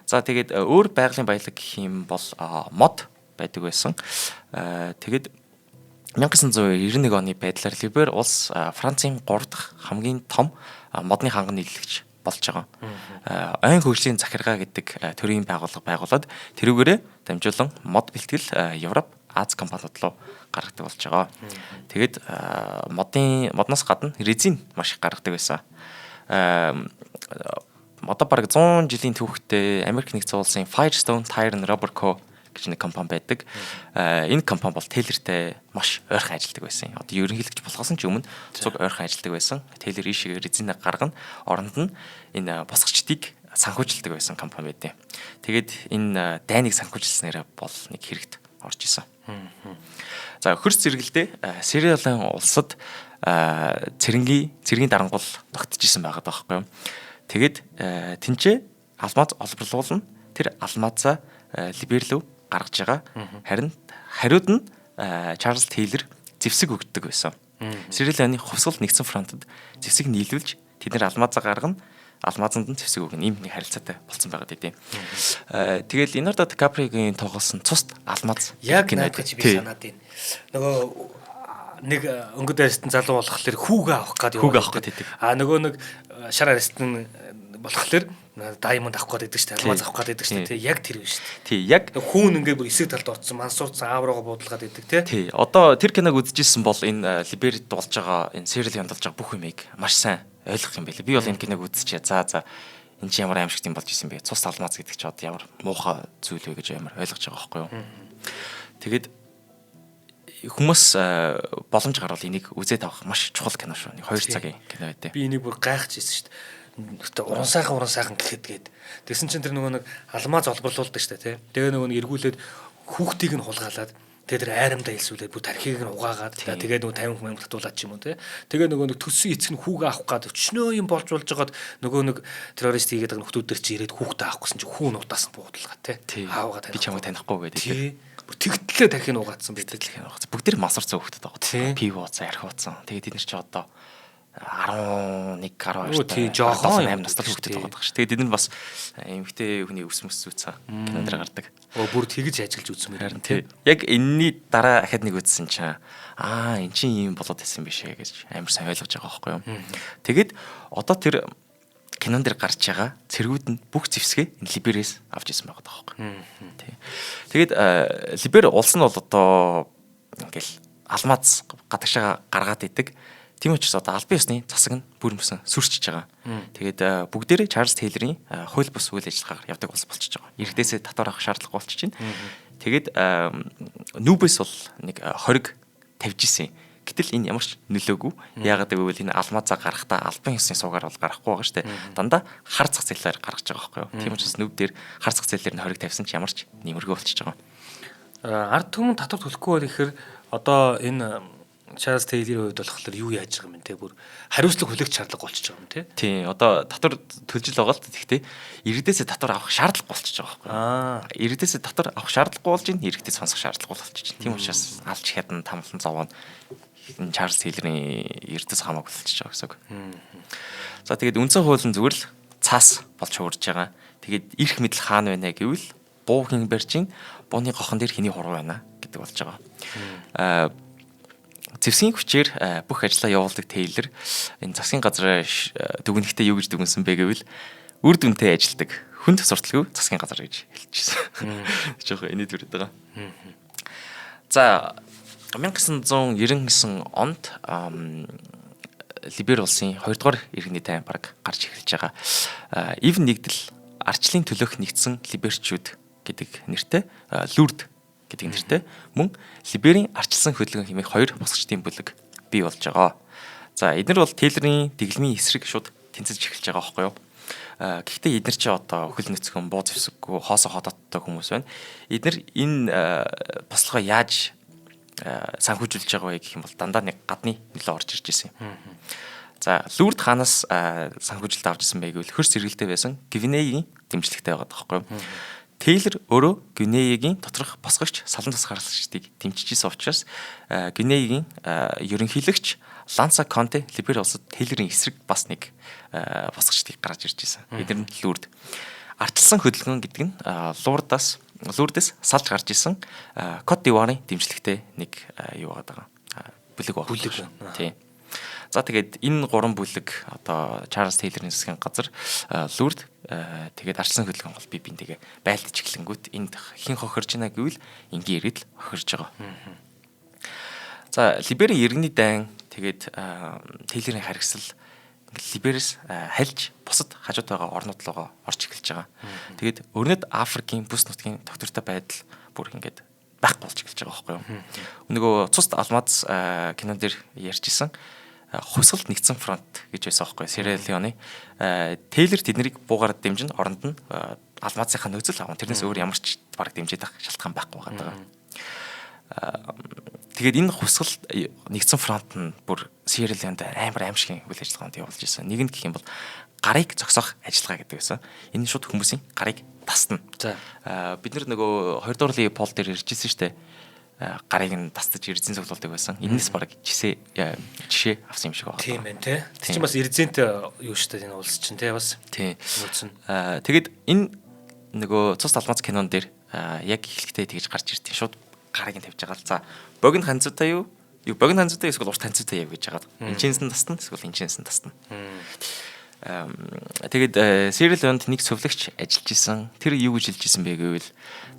За тэгээд өөр байгалийн баялаг гэх юм бол мод байдаг байсан. Тэгээд 1991 оны байдлаар Либер улс Францын 3 дахь хамгийн том модны ханган нийлүүлэгч болж байгаа. Ойн хөгжлийн захиргаа гэдэг төрийн байгууллага байгуулад тэрүүгээрээ дамжуулан мод бэлтгэл Европ, Аз компаниуд руу гаргадаг болж байгаа. Тэгээд модноос гадна резин маш их гаргадаг байсан. Одоо бараг 100 жилийн түүхтэй Америк нэгдсэн улсын Firestone Tire and Rubber Co гэж нэг компани байдаг. Энэ компани бол Тейлортэй маш ойрхон ажилладаг байсан. Одоо ерөнхийлөгч болохоос ч өмнө цуг ойрхон ажилладаг байсан. Тейлор ийшээ резинэ гаргана. Оронд нь энэ босгочдыг санхүүжилдэг байсан компани байдیں۔ Тэгээд энэ дайныг санхүүжилснээр бол нэг хэрэгт орж исэн. За хөрс зэрэгэлдээ Сириалын улсад цэргийн дарангуул тогтож исэн байгаа байхгүй юу. Тэгээд тэнцээ алмаз олборлуулна. Тэр алмазаа Либер рүү гаргаж байгаа. Харин хариуд нь Чарльз Тейлор зэвсэг өгдөг байсан. Сириалын хувьсгал нэгдсэн фронтод зэвсэг нийлүүлж тэд нэр алмазаа гаргана. Алмазанд нь зэвсэг өгнө. Ийм нэг харилцаатай болсон байгаа гэдэг. Тэгэл Леонардо Ди Каприогийн тоглосон цуст алмаз яг надад чи би санаад байна. Нөгөө нэг өнгөд аристан залуу болохоор хүүгээ авах гээд хүүгээ авах гээд байдаг. А нөгөө нэг шар аристан болохоор даймонд авах гээд байдаг шүү дээ. Алмаз авах гээд байдаг шүү дээ. Яг тэр биш шүү дээ. Тий, яг хүүн ингээ бүр эсрэг талд орцсон, мансуурсан, аав руугаа буудалгаад байдаг тий. Тий. Одоо тэр киног үзчихсэн бол энэ Либерид болж байгаа, энэ Сириал янд болж байгаа бүх юмыг маш сайн ойлгох юм байлээ. Би бол энэ киног үзчихээ. За энэ чи ямар аимшигт юм болж исэн бэ? Цус алмаз гэдэг чи одоо ямар муухай зүйл вэ гэж амар ойлгож байгаа байхгүй юу? Тэгээд хүмүүс боломж гарвал энийг үзээд авах маш чухал кино шүү. Нэг 2 цагийн кино байдیں۔ Би энийг бүр гайхаж ирсэн шүү дээ. Гэтэ уран сайхан гэхэд гээд тэгсэн чинь тэр нөгөө нэг алмаз олборлуулдаг шүү дээ тий. Тэгээ нөгөө нэг эргүүлээд хүүхдийг нь хулгаалаад тэгээ тэр айрамдаа илсүүлээд бүр тархийг нь угаагаад тэгээ нөгөө 50 хүн татуулаад ч юм уу тий. Тэгээ нөгөө нэг төссөн эцэг нь хүүгээ авах гээд өчнөө юм болж жагаад нөгөө нэг террорист хийгээд байгаа нөхдүүд чи ирээд хүүхдээ авах гэсэн чи хүү нутаас нь буудалгаа тий. Аавгаа би чамайг танихгүй гэдэг тий. Бүр тэгтлээ тархийг угаадсан би тэгтлээ угаадсан. Бүгд тэр масарцсан хүүхдүүд байгаа. Пив ууцсан, архи ууцсан. Тэгээ тэд нар чи одоо 11 12 тий жоохон 8 настай хүүхдүүд байгаа даа ш. Тэгээд тэд нар бас эмэгтэй хүний өвс мөс зүүцэн кинон дээр гардаг. Оо бүр тэгж ажиглаж үзсэн мээр тий. Яг энэний дараа ахад нэг үзсэн чинь аа эн чинь ийм болоод исэн биш ээ гэж амар сайн ойлгож байгаа байхгүй юу. Тэгээд одоо тэр кинон дээр гарч байгаа цэргүүд нь бүх зэвсгээ энэ Либерээс авч исэн байгаа байхгүй. Тий. Тэгээд Либер улс нь бол одоо ингээл алмаз гадагшаа гаргаад идэг. Тийм учраас одоо албан ёсны засаг нь бүр мөсөн сүрчиж байгаа. Тэгээд бүгдээрээ Чарльз Тейлорын хууль бус үйл ажиллагаагаар явдаг улс болчихж байгаа. Иргэдээсээ татвар авах шаардлага болчихж байна. Тэгээд Нүбэс бол нэг хориг тавьж исэн. Гэтэл энэ ямар ч нөлөөгүй. Яагаад гэвэл энэ алмазаа гаргахдаа албан ёсны суугаар бол гаргахгүй байгаа шүү дээ. Дандаа хар зах зээлээр гаргаж байгаа байхгүй юу. Тийм учраас нүб дээр хар зах зээлээр нь хориг тавьсан ч ямар ч нэмэргүй болчихж байгаа. Ард түмэн татвар төлөхгүй бол ихээр одоо энэ Чарльз Тейлорын хувьд болохоор юу яаж байгаа юм те, бүр хариуцлага хүлээх шаардлага болчихж байгаа юм те. Тийм, одоо татвар төлж л байгаа л гэхдээ иргэдээсээ татвар авах шаардлага болчихж байгаа байхгүй. Иргэдээсээ татвар авах шаардлагагүй болж байна, иргэдээ сонсох шаардлагагүй болчихж байна. Тийм учраас алж хядан тамлан зовоон энэ Чарльз Тейлорын эрдэс хамаагүй болчихж байгаа гэсэн үг. За тэгээд үндсэн хууль нь зүгээр л цаас болж хуурж байгаа. Тэгээд эрх мэдэл хаана байна гэвэл буу хин барьж ин бууны гохон дээр хэний хуруу байна гэдэг болж байгаа. Зэвсгийн хүчээр бүх ажлаа явуулдаг Тейлор энэ засгийн газраа дүгнэхдээ юу гэж дүгнсэн бэ гэвэл үр дүнтэй ажилладаг Хүнд сурталгүй засгийн газар гэж хэлчихсэн. Жохон инээд үрээд байгаа. За 1999 онд Либери улсын 2 дугаар иргэний дайн баг гарч эхэлж байгаа. Ив нэгдэл арчлын төлөөх нэгдсэн либерчүүд гэдэг нэртэй Лүрд гэдэг нэртэй мөн Либерийн арчилсан хөдөлгөөн хэмээх хоёр босгочдын бүлэг бий болж байгаа. За эднэр бол Тейлорын дэглэмийн эсрэг шууд тэнцэж эхэлж байгаа байхгүй юу? Гэхдээ эднэр чи одоо хөл нүцгэн, буу зэвсэггүй, хоосо ходоодтой хүмүүс байна. Эднэр энэ бослогоо яаж санхүүжүүлж байгаа вэ гэх юм бол дандаа нэг гадны нөлөө орж ирж ирсэн юм. За Лүрд хаанаас санхүүжилт авч ирсэн бэ гэвэл хөрс сэргэлтэй байсан Гвинегийн дэмжлэгтэй байгаа байхгүй юу? Тейлор өөрөө Гвинегийн доторх босгогч салан тусгаарлагчдыг дэмжиж исэн учраас Гвинегийн ерөнхийлөгч Ланса Конте Либери улсад Тейлорын эсрэг бас нэг босгочдыг гаргаж ирж исэн. Эдгээр нь Лүрд. Ардчилсан хөдөлгөөн гэдэг нь Лурдээс салж гарч исэн Кот д'Ивуарын дэмжлэгтэй нэг юу байгаа. Бүлэг байна. Бүлэг. Тийм. За тэгээд энэ гурван бүлэг одоо Чарльз Тейлорын засгийн газар Лүрд тэгээд арчилсан хөдөлгөөн бол бие биентэйгээ байлдаж эхлэнгүүт энд хэн хохирж байна гэвэл энгийн иргэд л хохирж байгаа. За Либерийн иргэний дайн тэгээд Тейлорын харгисал Либерээс хальж бусад хажууд байгаа орнууд руугаа орж эхэлж байгаа. Тэгээд өрнөд Африкийн бүс нутгийн тогтвортой байдал бүр ингээд байхгүй болж эхэлж байгаа байхгүй юу. Нөгөө цуст алмаз кинон дээр ярьж исэн хувьсгалд нэгдсэн фронт гэж байсан байхгүй Сierra Leone. Тейлор тэднийг буугаар дэмжин оронд нь алмазынхаа нөхцөл аван тэрнээс өөр ямар ч бараг дэмжиж авах шалтгаан байхгүй байгаа. Тэгээд энэ хувьсгал нэгдсэн фронт нь бүр Сierra Leone-д амар аимшигын үйл ажиллагаанд явуулж исэн. Нэг нь гэх юм бол гарыг зогсоох ажиллагаа гэдэг байсан. Энэ шууд хүмүүсийн гарыг тасна. За бид нар нөгөө 2 дугаар Леопольд дээр ирж исэн шүү дээ. Гарыг нь тастаж эрзэн цуглуулдаг байсан. Энэс бараг жишээ авсан юм шиг байна. Тийм байна те. Тэр чинь бас эрзэнтэй юу шүү дээ энэ улс чинь те бас. Тийм. Нөөцөн. Тэгээд энэ нөгөө цус алмаз кинон дээр яг эхлэхдээ тэгж гарч ирдیں۔ Шууд гарыг нь тавьж байгаа л. За богино ханцуутай юу? Юу богино ханцуутай эсвэл урт ханцуутай яв гэж хагаад. Энэчнээс нь тасна эсвэл энэчнээс нь тасна. Тэгээд Сierra Leone-д нэг сувилагч ажиллаж исэн. Тэр юу гэж хэлж исэн бэ гэвэл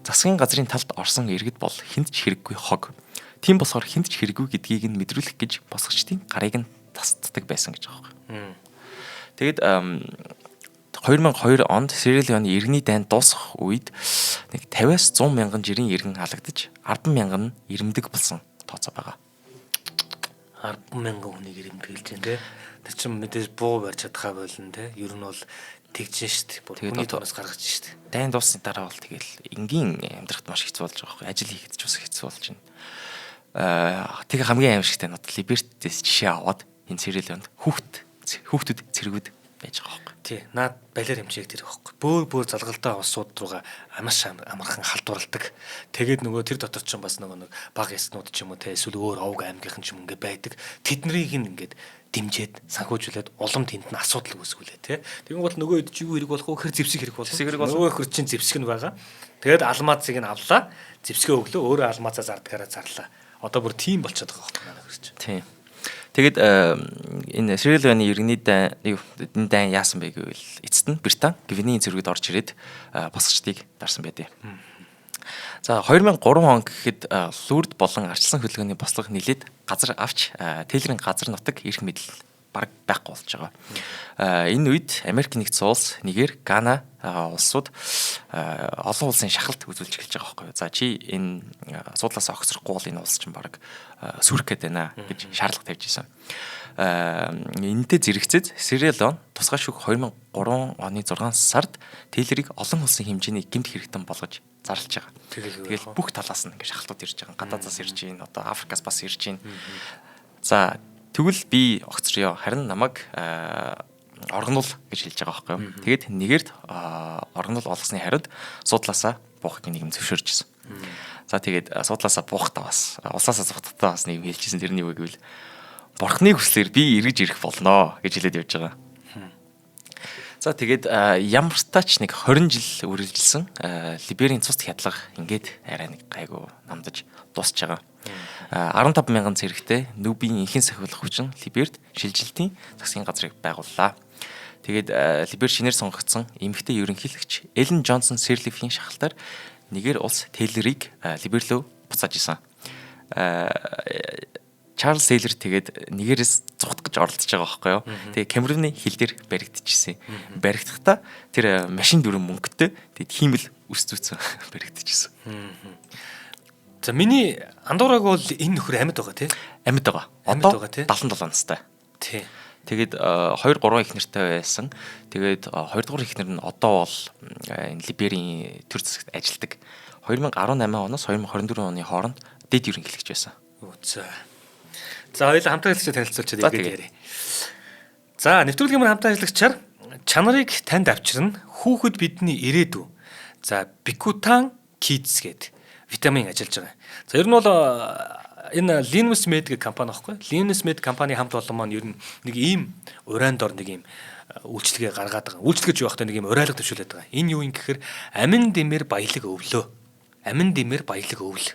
засгийн газрын талд орсон иргэд бол хүнд ч хэрэггүй хог. Тийм болохоор хүнд ч хэрэггүй гэдгийг нь мэдрүүлэх гэж босгочдын гарыг нь тасддаг байсан гэж байгаа юм. Тэгээд 2002 онд Сierra Leone иргэний дайн дуусах үед нэг 50-аас 100 мянган жирийн иргэн халагдаж 10 мянган нь ирэмдэг болсон тооцоо байгаа. 10 мянган хүнийг ирэмдэглэж байна те. Тэр чинь мэдээж буу барьж чадхаа болно те. Ер нь бол тэгж шít. Бүр хүний тоноос гаргаж шít. Дайн дууссаны дараа бол тэгэл энгийн амьдрахад маш хэцүү болж байгаа байхгүй. Ажил хийхэд ч бас хэцүү болж байна. Тэгээ хамгийн аимшигтай нь одоо Либертээс жишээ аваад энэ Сierra Leone-д хүүхдүүд цэргүүд байж байгаа байхгүй. Тий. Наад балиар хэмжээг тэр байхгүй. Бөөр залгалтай улсууд руугаа маш амархан халдварладаг. Тэгээд нөгөө тэр дотор ч бас нөгөө нэг баг яснууд ч юм уу те эсвэл өөр овг аймгийнхан ч юм ингээ байдаг. Тэднийг ингээд дэмжиж санхүүжүүлээд улам тэнд нь асуудал үүсгүүлээ те. Тэгэн гол нөгөө хэд чи юу хэрэг болох вэ? Хэр зэвсэг хэрэг болох. Нөгөө хэр чин зэвсэг нь байгаа. Тэгээд алмазыг нь авлаа. Зэвсгээ өглөө өөрөө алмазаа зардгаараа зарлаа. Одоо бүр тийм болчиход байгаа байхгүй манай хэр чи. Тийм. Тэгээд энэ Сierra Leone-ы иргэний дайн энэ дайн яасан бэ гэвэл эцэст нь Британи Гвинеийн цэргүүд орж ирээд босгочдыг дарсан байдیں۔ За 2003 он гэхэд Лүрд болон арчилсан хөдөлгөөний бослого нэлээд газар авч Тейлорын газар нутаг эрх мэдэл бараг байхгүй болж байгаа. Энэ үед Америк нэгдсэн улс, Нигер, Гана улсууд олон улсын шахалт үзүүлж эхэлж байгаа байхгүй юу. За чи энэ суудлаас огцрохгүй бол энэ улс чинь бараг сүрэх гээд байна гэж шаардлага тавьж исэн. Энэнтэй зэрэгцээд Сierra Leone тусгай шүүх 2003 оны 6 сард Тейлорыг олон улсын хэмжээний гэмт хэрэгтэн болгож зарлж байгаа. Тэгэл бүх талаас нь ингээ шахалтууд ирж байгаа. Гадаадаас ирж байна, одоо Африкаас бас ирж байна. За тэгвэл би огцрё. Харин намайг оргонул гэж хэлж байгаа байхгүй юу. Тэгээд нэгэрт оргонул олгосны хариуд суудлаасаа буухыг нэг юм зөвшөөрч ирсэн. За тэгээд суудлаасаа буухтаа бас улсаасаа зугтахтаа бас нэг юм хэлжсэн. Тэрний юу гэвэл бурхны хүслээр би эргэж ирэх болноо гэж хэлээд явж байгаа. За тэгээд ямар тач нэг 20 жил үргэлжилсэн Либерийн цуст хядлага ингээд арай нэг гайгүй намдаж дуусч байгаа. 15 мянган цэрэгтэй Нүбийн энхийн сахиулах хүчин Либерт шилжилтийн засгийн газрыг байгууллаа. Тэгээд Либер шинээр сонгогдсон эмэгтэй ерөнхийлөгч Эллен Джонсон Сирлифийн шахалтаар Нигер улс Тейлорыг Либер рүү буцааж исэн. Чарльз Тейлор тэгээд Нигерээс зугтах гэж оролдож байгаа байхгүй юу. Тэгээд Камеруны хил дээр баригдчихсэн. Баригдахдаа тэр машин дүрэн мөнгөтэй тэгээд хиймэл үс зүүцэн баригдчихсэн. За, миний андуураг бол энэ нөхөр амьд байгаа, тий? Амьд байгаа. Одоо 77 настай. Тий. Тэгээд 2 3 их нэртэй байсан. Тэгээд 2 дугаар их нэр нь одоо бол энэ Либерийн төр засагт ажилладаг. 2018 оноос 2024 оны хооронд дэд ерөнхийлөгч байсан. За. За, хоёулаа хамтан ажиллагчид танилцуулчихад ингээд яриа. За, нэвтрүүлгийн маань хамтан ажиллагчаар чанарыг танд авчирна. Хүүхэд бидний ирээдүй. За, Бикутан Kids гэдэг витамин ажиллаж байгаа. За, ер нь бол энэ Linus Med гэх компани байхгүй. Linus Med компани хамт олон маань ер нь нэг ийм урайн дор нэг ийм үйлчлэгээ гаргаад байгаа. Үйлчлэгэж юу байхтай нэг ийм урайлга төвшүүлээд байгаа. Энэ юу юм гэхээр амин дэмэр баялаг өвлөө. Амин дэмэр баялаг өвл.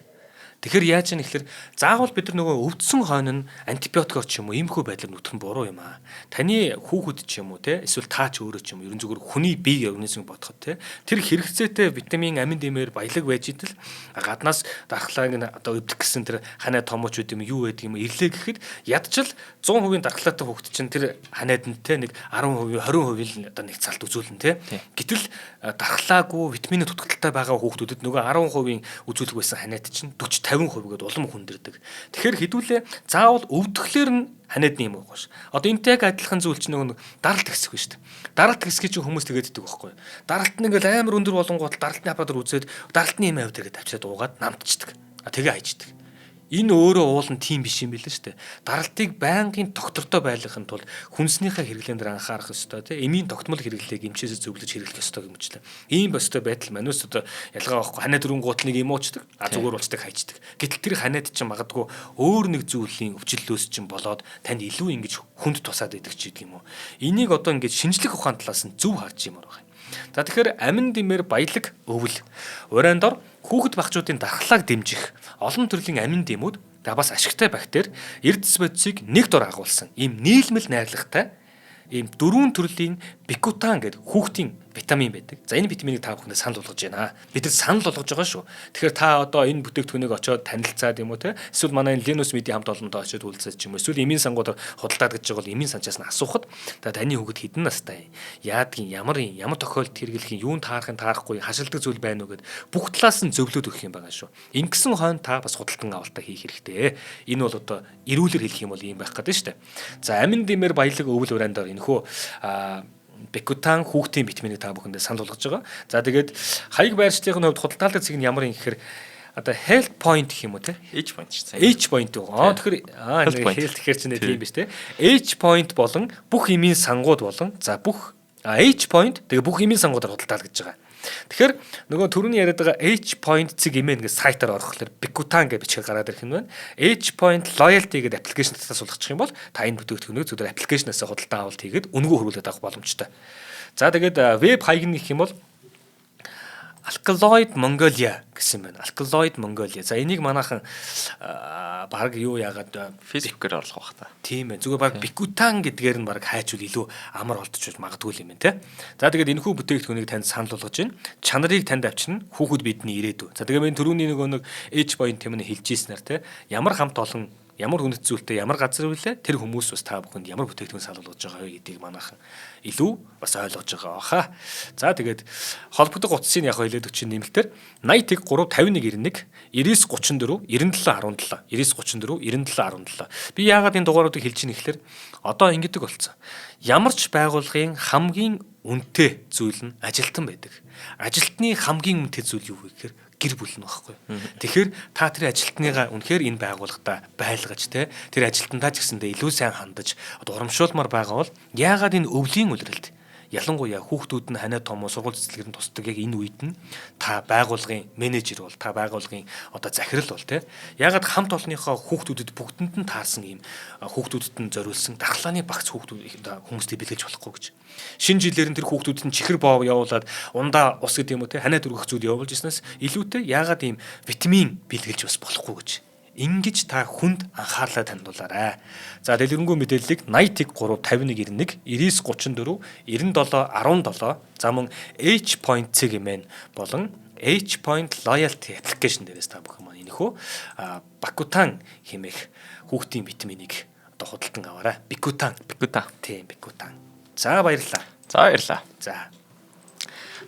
Тэгэхээр яаж юм гэхээр заавал бид нар нөгөө өвдсөн хойно нь антибиотикоор ч юм уу иймэрхүү байдлаар нүтгэх нь буруу юм аа. Таны хүүхэд ч юм уу, те, эсвэл та ч өөрөө ч юм уу, ерөн зүгээр хүний бие организмыг бодоход, те, тэр хэрэгцээтэй витамин, амин дэмээр баялаг байж идэл гаднаас дархлааг нь одоо өвдөх гэсэн тэр ханаа томооч үт юм юу байдаг юм ирлээ гэхэд ядчил 100% дархлаатай хүүхэд чинь тэр ханаад нь, те, нэг 10%, 20% л одоо нэг цалт үзүүлнэ, те. Гэтэл дархлаагүй витамины дутагдaltaй байгаа хүүхдүүдэд нөгөө 10% үзүүлэх байсан ханиад чинь 40 50% гээд улам хүндэрдэг. Тэгэхээр хэдүүлээ заавал өвдөхлөөр нь ханиадны юм уу ш. Одоо энтэй яг адилхан зүйл чинь нөгөө даралт хэсэг шүү дээ. Даралт хэсгийг чинь хүмүүс тэгээд иддэг байхгүй. Даралт нь ингээл амар өндөр болонгууд даралтны аппаратаар үзээд даралтны юм авд гэдэг авчираад уугаад намтчдаг. А тэгээ хайчдаг. Энэ өөрөө уулын тийм биш юм билээ шүү дээ. Даралтыг байнгын доктортой байлгахын тулд хүнснийхээ хэрэглээн дээр анхаарах ёстой, тийм, эмийн тогтмол хэрэглээг эмчээсээ зөвлөж хэрэглэх ёстой юм ч лээ. Ийм бостой байдал манус одоо ялгаа байхгүй, ханаа дөрвөн гутал нэг юм уучдаг, а зүгээр уучдаг хайчдаг. Гэтэл тэр ханаад чинь магадгүй өөр нэг зүйлийн өвчлөлөөс чинь болоод танд илүү ингэж хүнд тусаад идэх ч гэдэг юм уу. Энийг одоо ингэж шинжлэх ухаан талаас нь зөв харж юмар байна. За, тэгэхээр амин дэмээр баялаг өвөл. Урайн дор хүүхэд багчуудын дархлааг дэмжих олон төрлийн амин дэмүүд бас ашигтай бактери, эрдэс бодисыг нэг дор агуулсан ийм нийлмэл найрлагатай ийм дөрвөн төрлийн бикутан гэдэг хүүхдийн витамин байдаг. За, энэ витаминыг та бүхэндээ санал болгож байна. Бид нар санал болгож байгаа шүү. Тэгэхээр та одоо энэ бүтээгдэхүүнийг очиод танилцаад юм уу, те, эсвэл манай энэ Linus Media хамт олондоо очиод уулзаад ч юм уу, эсвэл эмийн сангуудаар худалдаад гэж байгаа бол эмийн санчаас нь асуухад та таны хүүхэд хэдэн настай, яадгийн, ямар юм, ямар тохиолдолд хэрэглэх юм, юунд таарах юм, таарахгүй, хашилдаг зүйл байна уу гэд бүх талаас нь зөвлөд өгөх юм байгаа шүү. Ингэсэн хойно та бас худалдан авалтаа хийх хэрэгтэй. Энэ бол одоо эрүүлэр хэлэх юм бол ийм байх гэдэг шүү дээ. За, амин дэмэр баялаг өвөл уран дор энэхүү Бекутан хүүхдийн витаминыг та бүхэндээ санал болгож байгаа. За, тэгээд хаяг байршлын хувьд худалдаалдаг цэг нь ямар юм гэхээр одоо health point гэх юм уу, те? H point шүү дээ. H point үү? Аа, тэгэхээр аа health гэхэр чинь тийм биш, те. H point болон бүх эмийн сангууд болон за бүх H point тэгээ бүх эмийн сангуудаар худалдаал гэж байгаа. Тэгэхээр нөгөө түрүүний яриад байгаа H point цэг mn гэж сайтаар орохлоор Bikutan гэж бичгээр гараад ирэх нь байна. H point loyalty гэдэг application татаас суулгачих юм бол та энэ бүтээгдэхүүнийг зүгээр application аас худалдан авалт хийгээд үнэгүй хөрвүүлээд авах боломжтой. За, тэгээд веб хаяг нь гэх юм бол Alkaloid Mongolia гэсэн байна. Alkaloid Mongolia. За, энийг манайхан баг юу яагаад Facebook-ээр орлох бах та. Тийм ээ. Зүгээр баг Bikutan гэдгээр нь баг хайчвал илүү амар олдож магадгүй юм байна, те. За, тэгээд энэхүү бүтээгдэхүүнийг танд санал болгож байна. Чанарыг танд авчирна. Хүүхэд бидний ирээдүй. За, тэгээд энэ түрүүний нөгөө нэг H point юм хэлж ийснээр, те. Ямар хамт олон, ямар үнэт зүйлтэй ямар газар үлээ, тэр хүмүүс бас та бүхэнд ямар бүтээгдэхүүн санал болгож байгаа вэ гэдгийг манайхан илүү бас ойлгож байгаа баха. За, тэгээд холбогдох утсыг яг хэлээд өчиг нэмэлтээр 81 3 51 91 99 34 97 17 99 34 97 17. Би яагаад энэ дугааруудыг хэлж ийн гэхээр одоо ингэдэг болцсон. Ямар ч байгууллагын хамгийн үнэтэй зүйл нь ажилтан байдаг. Ажилтны хамгийн үнэтэй зүйл юу вэ гэхээр гэр бүл нь багхгүй. Тэгэхээр та тэр ажилтныгаа үнэхээр энэ байгууллагатаа байлгаж, те, тэр ажилтнаа ч гэсэндээ илүү сайн хандаж одоо урамшуулмаар байгаа бол яагаад энэ өвлийн улиралд, ялангуяа хүүхдүүд нь ханаа томоо сургууль цэцлэгээр нь тусдаг яг энэ үед нь та байгууллагын менежер бол, та байгууллагын одоо захирал бол, те, яагаад хамт олонныхоо хүүхдүүдэд бүгдэнд нь таарсан ийм хүүхдүүдэд нь зориулсан дархлааны багц хүүхдүүд хүмүүстэй бэлгэлж болохгүй гэж. Шинэ жилээр нь тэр хүүхдүүдэд нь чихэр боов явуулаад ундаа ус гэдэг юм уу, те, ханаа дөргөх зүйл явуулж ирснээс илүүтэй яагаад ийм витамин бэлгэлж бас болохгүй гэж. Ингэж та хүнд анхаарлаа хандуулаарай. За дэлгэрэнгүй мэдээллийг 80 3 51 91 99 34 97 17 за мөн H.C гэмэн болон H Point Loyalty application дээрээс та бүхэн маань энэхүү Бакутан хэмээх хүүхдийн витаминыг одоо худалдан аваарай. Бикутан. Бикутан. Тийм, Бикутан. За баярлалаа. За баярлалаа. За.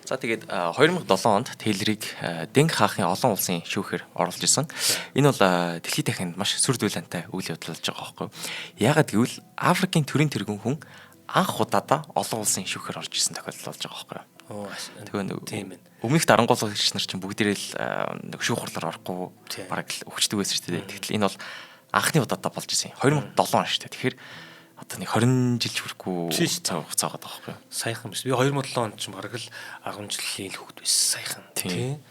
За тэгээд 2007 онд Тейлорыг Дэнг хаахын олон улсын шүүхээр оруулж исэн. Энэ бол дэлхийд дахинд маш сүр дүлэнтэй үйл явдал болж байгаа байхгүй юу? Яагаад гэвэл Африкийн төрийн тэргүүн хүн анх удаадаа олон улсын шүүхээр орж исэн тохиолдол болж байгаа байхгүй юу? Тэгээ тийм ээ. Өмнөх дарангуулагч нар чинь бүгдээрээ л нэг шүүх хурлаар орохгүй бараг л өгчдөг байсан шүү дээ. Тэгтэл энэ бол анхны удаадаа болж исэн. 2007 он шүү дээ. Тэгэхээр одоо нэг 20 жил хүрэхгүй цаг хугацаа байгаа байхгүй юу? Саяхан биш. Би 2007 онд чинь бараг л 10 жилийн л хүүхэд байсан саяхан. Тийм.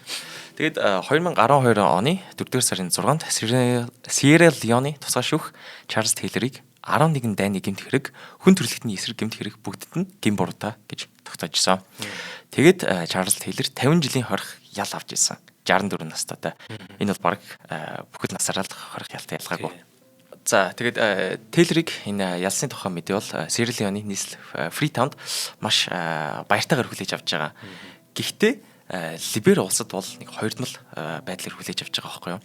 Тэгээд 2012 оны 4-р сарын 6-нд Сиерра Леоны тусгай шүүх Чарльз Тейлорыг 11 дайны гэмт хэрэг, хүн төрөлхтний эсрэг гэмт хэрэг бүгдэд нь гэм буруутай гэж тогтоожсон. Тэгээд Чарльз Тейлор 50 жилийн хорих ял авч ирсэн. 64 настайтай. Энэ бол бараг бүхэл насаараа л хорих ялтай ялгаагүй. За тэгээд Тейлорыг энэ ялсны тухай мэдээ бол Сиерра Леоны нийслэл Фритаунд маш баяртайгаар хүлээж авч байгаа. Гэхдээ Либер улсад бол нэг хоёрдмол байдлаар хүлээж авч байгаа байхгүй юу?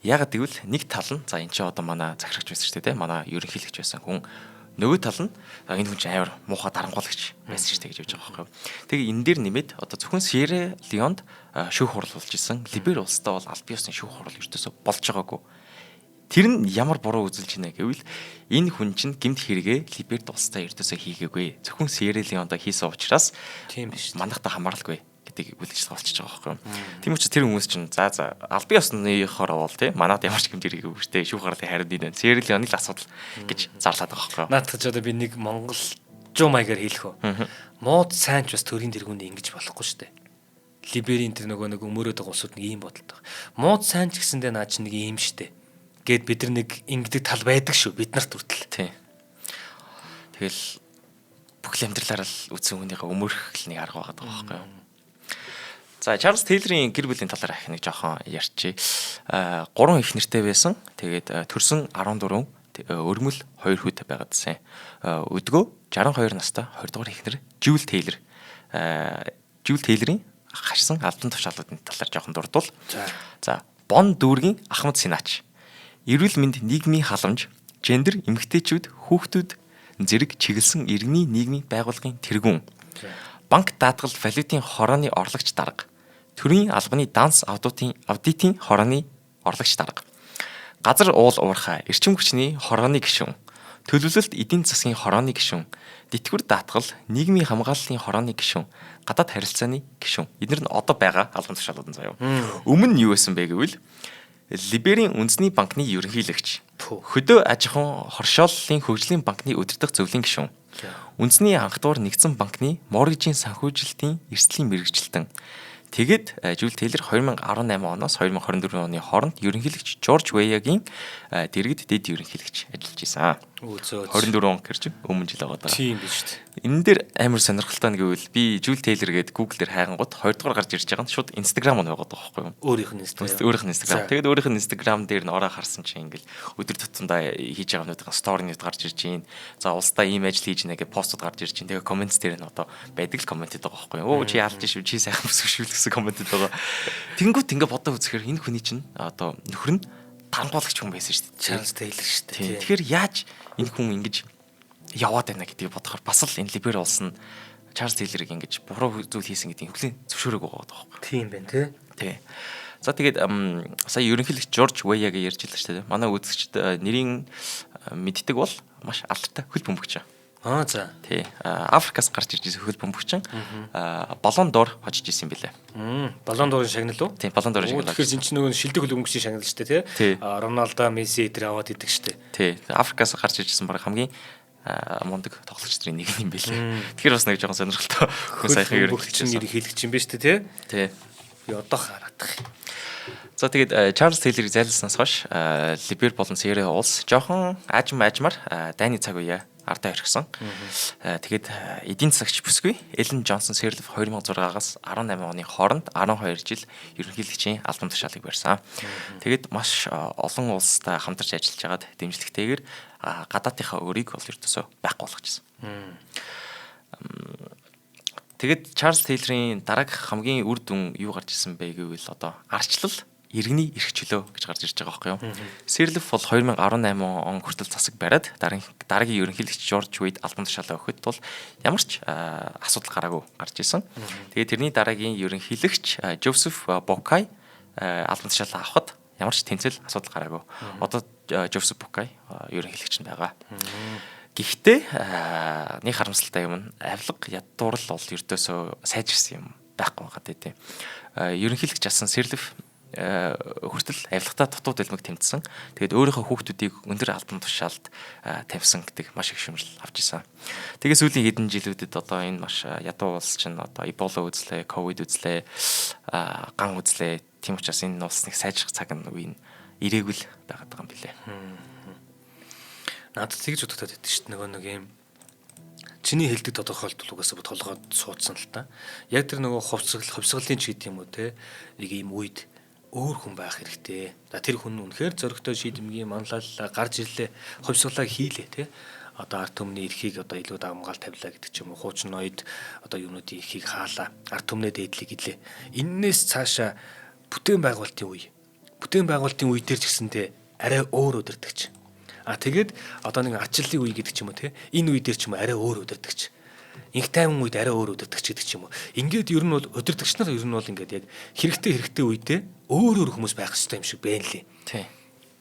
Яагаад гэвэл нэг тал нь за энэ чи одоо манай захирагч байсан шүү дээ, манай ерөнхийлөгч байсан хүн. Нөгөө тал нь энэ хүн чинь амар муухай дарангуулагч байсан шүү дээ гэж явж байгаа байхгүй юу? Тэгээ энэ дээр нэмээд одоо зөвхөн Сиерра Леонд шүүх хурал болж исэн. Либер улстай бол аль биесны шүүх хурал ердөөсөө болж байгаагүй. Тэр нь ямар буруу үзүүлж байна гэвэл энэ хүн чинь гэмт хэрэгээ Либерт улстай ердөөсөө хийгээгүй. Зөвхөн Сиерра Леонд хийсэн учраас тийм биш. Манайхтай хамааралгүй гэдэг үйл ажиллагаа болчихж байгаа байхгүй юу. Тийм учраас тэр хүмүүс чинь за аль биесныхоор бол тий манад ямар ч гэмт хэрэгээгүй шүү дээ. Шүүх хурлын хариуд энэ. Сиерра Леоны л асуудал гэж зарлаад байгаа байхгүй юу. Наадах ч одоо би нэг Монгол жуу маягаар хэлэх үү. Мууд сайн ч бас төрийн тэргуунд ингэж болохгүй шүү дээ. Либерийн тэр нөгөө нэг өмөрөөд байгаа улсууд нэг ийм бодолтой. Мууд сайн ч гэсэндээ наа чи нэг ийм шүү дээ. Гэт бид нар нэг ингэдэг тал байдаг шүү бид нарт хүртэл. Тийм. Тэгэл бүх л амьдралаараа л үтсэн хүнийхээ өмөрөх л нэг арга байгаа байхгүй юу. За Чарльз Тейлорын гэр бүлийн талаар ахи нэг жоохон ярьчих. 3 их нэртэй байсан. Тэгээд төрсөн 14 өрмөл 2 хүүтэй байгаадсэн. Өдгөө 62 настай 20 дугаар ихнэр Жюл Тейлор. Жюл Тейлорын хашсан албан тушаалуудын талаар жоохон дурдвал. За Бон дүүргийн Ахмад Синач. Эрүүл мэнд нийгмийн халамж, гендер, эмэгтэйчүүд, хүүхдүүд зэрэг чиглэсэн иргэний нийгмийн байгууллагын тэргүүн. Банк даатгал валютын хорооны орлогч дарга. Төрийн албаны данс аудитын хорооны орлогч дарга. Газар уул уурхай, эрчим хүчний хорооны гишүүн. Төлөвлөлт эдийн засгийн хорооны гишүүн. Тэтгэвэр даатгал, нийгмийн хамгааллын хорооны гишүүн. Гадаад харилцааны гишүүн. Эдгээр нь одоо байгаа албан тушаалууд нь заяа. Өмнө нь юу байсан бэ гэвэл Либерийн үндэсний банкны ерөнхийлөгч, хөдөө аж ахуйн хоршооллын хөгжлийн банкны удирдах зөвлөлийн гишүүн, үндэсний анхдугаар нэгдсэн банкны моргижийн санхүүжилтийн эрсдлийн мэргэжилтэн. Тэгээд Жюл Тейлор 2018 оноос 2024 оны хооронд ерөнхийлөгч Жорж Вэягийн дэргэд дэд ерөнхийлөгч ажиллаж исэн. 24 он гэр чинь өмнө жил байгаа даа. Тийм биш үү. Энэ дээр амар сонирхолтой нь гэвэл би Жюл Тейлор гээд Google дээр хайгангууд 2 дугаар гарч ирж байгаа нь шууд Instagram нь байгаа даа байхгүй юу? Өөрийнх нь Instagram. Өөрийнх нь Instagram. Тэгээд өөрийнх нь Instagram дээр нь ороо харсан чинь ингээл өдөр тутамдаа хийж байгаа юмнуудын story-нууд гарч ирж байна. За улсдаа ийм ажил хийж байна гэж постууд гарч ирж байна. Тэгээ comments дээр нь одоо байдаг л комментэд байгаа байхгүй юу? Өө чи ялж шүү, чи сайхан бүсгүй шүү гэсэн комментэд байгаа. Тэнгүүт ингээ бодоо үзэхээр энэ хүний чинь одоо нөхөр нь дарангуулагч хүн байсан шүү дээ. Чарльз Тейлор шүү дээ. Тэгэхээр яаж энэ хүн ингэж яваад байна гэдгийг бодохоор бас л энэ Либер улс нь Чарльз Тейлорыг ингэж буруу зүйл хийсэн гэдгийг хүлээн зөвшөөрөөгүй байгаа байхгүй. Тийм байна тий. Тий. За тэгээд сая ерөнхийлөгч Жорж Вэягээ ярьж илаа шүү дээ. Манай үзэгчд нэрийн мэддэг бол маш алдартай хөл бөмбөгч. Аа за. Тий. Африкаас гарч ирж ирсэн хөл бөмбөгчин. Баллон дор хожиж ирсэн юм билээ. Баллон дорын шагнал уу? Тий, баллон дорын шагнал. Тэгэхээр энэ чинь нөгөө шилдэг хөл бөмбөгчийн шагнал шүү дээ, тий? Роналдо, Месси эдгээр аваад идэг шүү дээ. Тий. Африкаас гарч ирж ирсэн баг хамгийн мундаг тоглогч нарын нэг юм билээ. Тэгэхээр бас нэг жоохон сонирхолтой хүн саяхан ерөнхийлөгч ерөнхийлөгч юм байна шүү дээ, тий? Тий. Би одоо хараадах юм. За тэгээд Чарльз Тейлорыг зайлснаас хойш Либер болон Сиерра улс жоохон аажмаар дайны цаг үеэ Ардаа орхисон. Тэгээд эдийн засагч бүсгүй Эллен Джонсон Сирлиф 2006-аас 18 оны хооронд 12 жил ерөнхийлөгчийн албан тушаалыг барьсан. Тэгээд маш олон улстай хамтарч ажиллаж байгаад дэмжлэгтэйгээр гадаадынхаа өрийг бол ердөөсөө байхгүй болгочихсон. Тэгээд Чарльз Тейлорын дараагийнх хамгийн үр дүн юу гарч ирсэн бэ гэвэл одоо арчлал иргэний эрх чөлөө гэж гарч ирж байгаа байхгүй юу. Сирлиф бол 2018 он хүртэл засаг бариад дараагийн ерөнхийлөгч Жорж Вейд албан тушаалаа өгөхөд бол ямар ч асуудал гараагүй гарч ирсэн. Тэгээд тэрний дараагийн ерөнхийлөгч Жозеф Бокай албан тушаалаа авахад ямар ч тэмцэл асуудал гараагүй. Одоо Жозеф Бокай ерөнхийлөгч нь байгаа. Гэхдээ нэг харамсалтай юм нь авилга ядуурл бол ердөөсөө сайжирсан юм байхгүй байгаа тийм. Ерөнхийлөгч асан Сирлиф хүртэл авилгатай дутуу дэлмэг тэмцсэн. Тэгээд өөрийнхөө хүүхдүүдийг өндөр албан тушаалд тавьсан гэдэг маш их шүүмжил авч исэн. Тэгээд сүүлийн хэдэн жилүүдэд одоо энэ маш ядуу улс чинь одоо Эбола үзлээ, ковид үзлээ, ган үзлээ. Тийм учраас энэ улс нэг сайжрах цаг нь үе нь ирээгүй л байгаад байгаа юм билээ. Надад тэгж бодогдоод байдаг шүү дээ. Нөгөө нэг юм чиний хэлдэг тодорхойлолт угаасаа толгойд суудсан л та. Яг тэр нөгөө хувьсгалын ч гэдэг юм уу те. Нэг ийм үед өөр хүн байх хэрэгтэй. За тэр хүн үнэхээр зоригтой шийдэмгийн манлайллаа гарч ирлээ. Хувьсгалаа хийлээ те. Одоо ард түмний эрхийг одоо илүү давамгаал тавилаа гэдэг ч юм уу. Хуучин ноёд одоо юмнуудын эрхийг хаалаа. Ард түмнээ дээдлийг гэлээ. Эннээс цаашаа бүтээн байгуулалтын үе. Бүтээн байгуулалтын үе дээр ч гэсэнтэй арай өөр өдөртөгч. А тэгээд одоо нэг арчлалын үе гэдэг ч юм уу те. Энэ үе дээр ч юм уу арай өөр өдөртөгч. Инх тайван үед арай өөр өдөртөгч гэдэг ч юм уу. Ингээд ер нь бол өдөртөгч нар ер нь бол ингээд яг хэрэгтэй үедээ өөр өөр хүмүүс байх хэрэгтэй юм шиг байна лээ. Тий.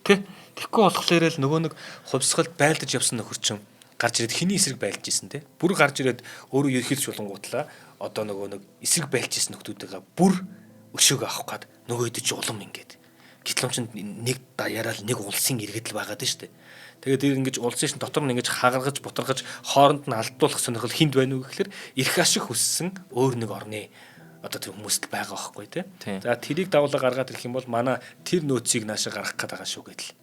Тэ. Тэгэхгүй болохоор л нөгөө нэг хувьсгалд байлдаж явсан нөхөр чинь гарч ирээд хиний эсрэг байлж исэн те. Бүр гарч ирээд өөрөө ерхийлж болонгуутлаа одоо нөгөө нэг эсрэг байлж исэн нөхдүүдтэйгээ бүр өшөөг авах гад нөгөө хэд чи улам ингээд. Гэтэл чинь нэг даяараа л нэг улсын иргэдэл байгаад нь шүү дээ. Тэгээд тэр ингэж улсын шин дотор нь ингэж хагаргаж бутаргаж хооронд нь алдуулах сонирхол хинд байна уу гэхэлэр эрх ашиг хүссэн өөр нэг орны одоо тэр хүмүүст байгаа байхгүй тий. За тэрийг давлаа гаргаад ирэх юм бол манай тэр нөөцийг наашаа гаргах гээд байгаа шүү гэдэл.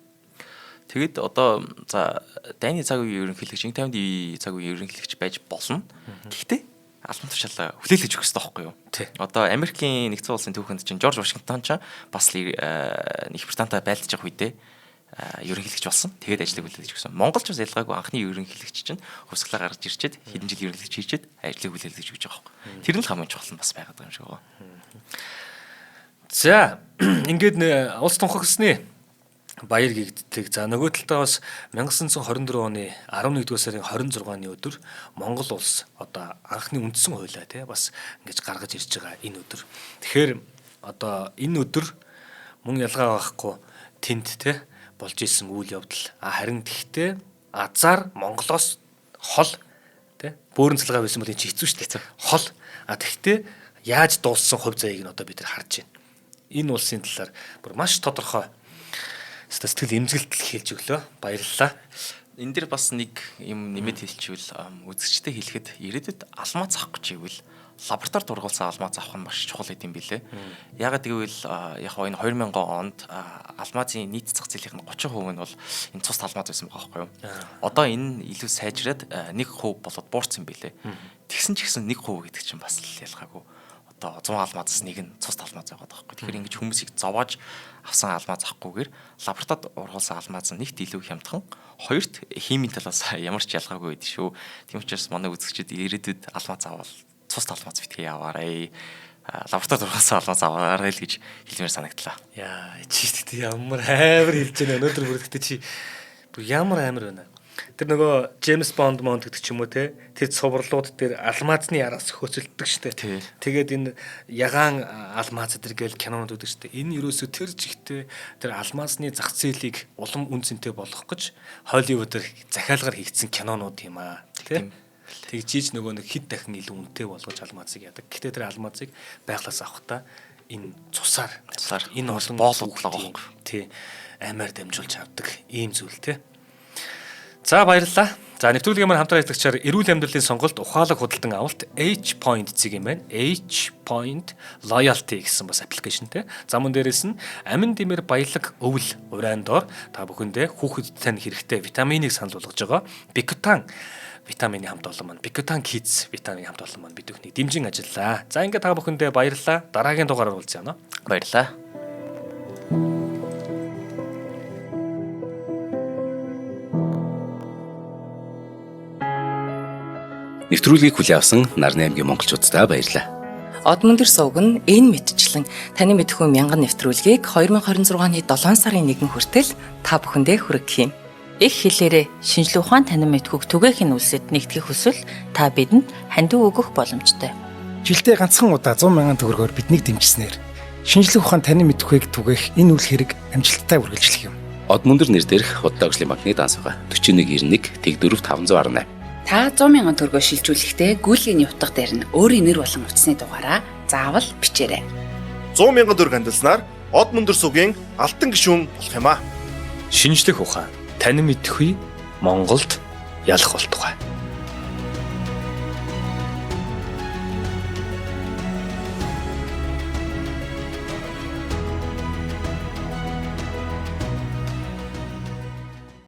Тэгэд одоо за дайны цаг үеийн ерөнхийлөгч, инх тайвны цаг үеийн ерөнхийлөгч байж болно. Гэхдээ албан тушаалаа хүлээлгэж өгөх хэрэгтэй байхгүй юу? Одоо Америкийн нэгдсэн улсын түүхэнд чинь Жорж Вашингтон ч бас л Их Британтай байлдаж явах үедээ ерөнхийлөгч болсон. Тэгээд ажлыг хүлээлгэж өгсөн. Монголч бас ялгаагүй анхны ерөнхийлөгч чинь хувьсгалаа гаргаж ирчээд хэдэн жил ерөнхийлөгч хийчээд ажлыг хүлээлгэж өгч байгаа байхгүй. Тэр нь л хамгийн чухал нь бас байгаад байгаа юм шиг байгаа. За ингээд улс тунхагсны баяр гэгддэг. За нөгөө талдаа бас 1924 оны 11-р сарын 26-ны өдөр Монгол улс одоо анхны үндсэн хуулиа тий бас ингэж гаргаж ирж байгаа энэ өдөр. Тэгэхээр одоо энэ өдөр мөн ялгаа байхгүй тэнд тий болж исэн үйл явдал. Харин тэгтээ азар Монголоос хол тий бөөрөн цалгаа байсан бол энэ чи хэцүү шүү дээ. Хол. Тэгтээ яаж дууссан хувь заяаг нь одоо бид нар харж байна. Энэ улсын талаар бүр маш тодорхой сэтгэл эмзэгэлтэл хэлж өглөө. Баярлалаа. Энэ дэр бас нэг юм нэмэт хэлчихвэл үзэгчтэй хэлэхэд ирээдүйд алмаз авах гэж ивэл лабораторид ургуулсан алмаз авах нь маш чухал гэдэм билээ. Яагаад гэвэл яг энэ 2000 онд алмазын нийт зах зээлийнх нь 30% нь бол энэ цус алмаз байсан байгаа байхгүй юу? Одоо энэ илүү сайжраад 1% болоод буурсан билээ. Тэгсэн ч гэсэн 1% гэдэг чинь бас л ялгаагүй. Одоо 100 алмазаас нэг нь цус алмаз байгаа байхгүй. Тэгэхээр ингэж хүмүүсийг зовоож авсан алмаз авахгүйгээр лабораторид ургуулсан алмаз нь нэгт илүү хямдхан, хоёрт химийн талаас ямар ч ялгаагүй байдаг шүү. Тийм учраас манай үзэгчид ирээдүйд алмаз авал цус алмаз битгий яваарай. Лабораторид ургуулсан алмаз аваарай л гэж хэлмээр санагдлаа. Яа, чи тэгтээ ямар амар хэлж байна. Өнөөдөр бүр тэгтээ чи бүр ямар амар байна. Тэр нөгөө Джеймс Бонд монд гэдэг ч юм уу те. Тэр цувралууд дээр алмазны араас хөөцөлддөг штэ. Тэгээд энэ ягаан алмаз дээр гээл кинонууд өгдөг штэ. Энэ ерөөсөө тэр жигтэй тэр алмазны зах зээлийг улам үн цэнтэй болгох гэж Холливуудаар захиалгаар хийгдсэн кинонууд юм аа. Тэ. Тэгжиж нөгөө нэг хэд дахин илүү үнэтэй болгож алмазыг яадаг. Гэхдээ тэр алмазыг байглаас авахдаа энэ цусаар энэ олон боолууд л байгаа байхгүй. Тий. Аймаар дамжуулж авдаг ийм зүйл те. За баярлалаа. За, нэвтрүүлгийн маань хамтран ажиллагчаар эрүүл амьдралын сонголт ухаалаг худалдан авалт H point зэг юм байна. H point loyalty гэсэн бас application тэй. За, мөн дээрээс нь амин димэр баялаг өвөл урайн дор та бүхэндээ хүүхэд тань хэрэгтэй витаминыг санал болгож байгаа. Бикутан витамины хамт олон маань, Бикутан Kids витамины хамт олон маань бид бүхнийг дэмжин ажиллаа. За, ингээд та бүхэндээ баярлалаа. Дараагийн дугаараар уулзъя. Баярлалаа. Нэвтрүүлгийг хүлээн авсан Нарны аймгийн монголчууддаа баярлалаа. Од мөндөр сувг нь энэ мэтчлэн таны мэдхүй мянган нэвтрүүлгийг 2026 оны 7 сарын 1 хүртэл та бүхэндээ хүргэх юм. Их хэлээрээ шинжлэх ухаан танин мэдхүйг түгээх нь үлсэд нэгтгэх хүсвэл та бидэнд хандив өгөх боломжтой. Жилдээ ганцхан удаа 100 мянган төгрөгөөр биднийг дэмжсэнээр шинжлэх ухаан танин мэдхүйг түгээх энэ үйл хэрэг амжилттай үргэлжлэх юм. Од мөндөр нэр дээрх Худалдаа хөгжлийн банкны данс байгаа. 4191 Тэг4 518. Та 100 мянган төгрөгөөр шилжүүлэхдээ гүйлгээний утга дээр нь өөрийн нэр болон утасны дугаараа заавал бичээрэй. 100 мянган төгрөг хандилснаар Од мөндөр сувгийн алтан гишүүн болох юм аа. Шинжлэх ухаан танин мэдхүй Монголд ялах болтугай.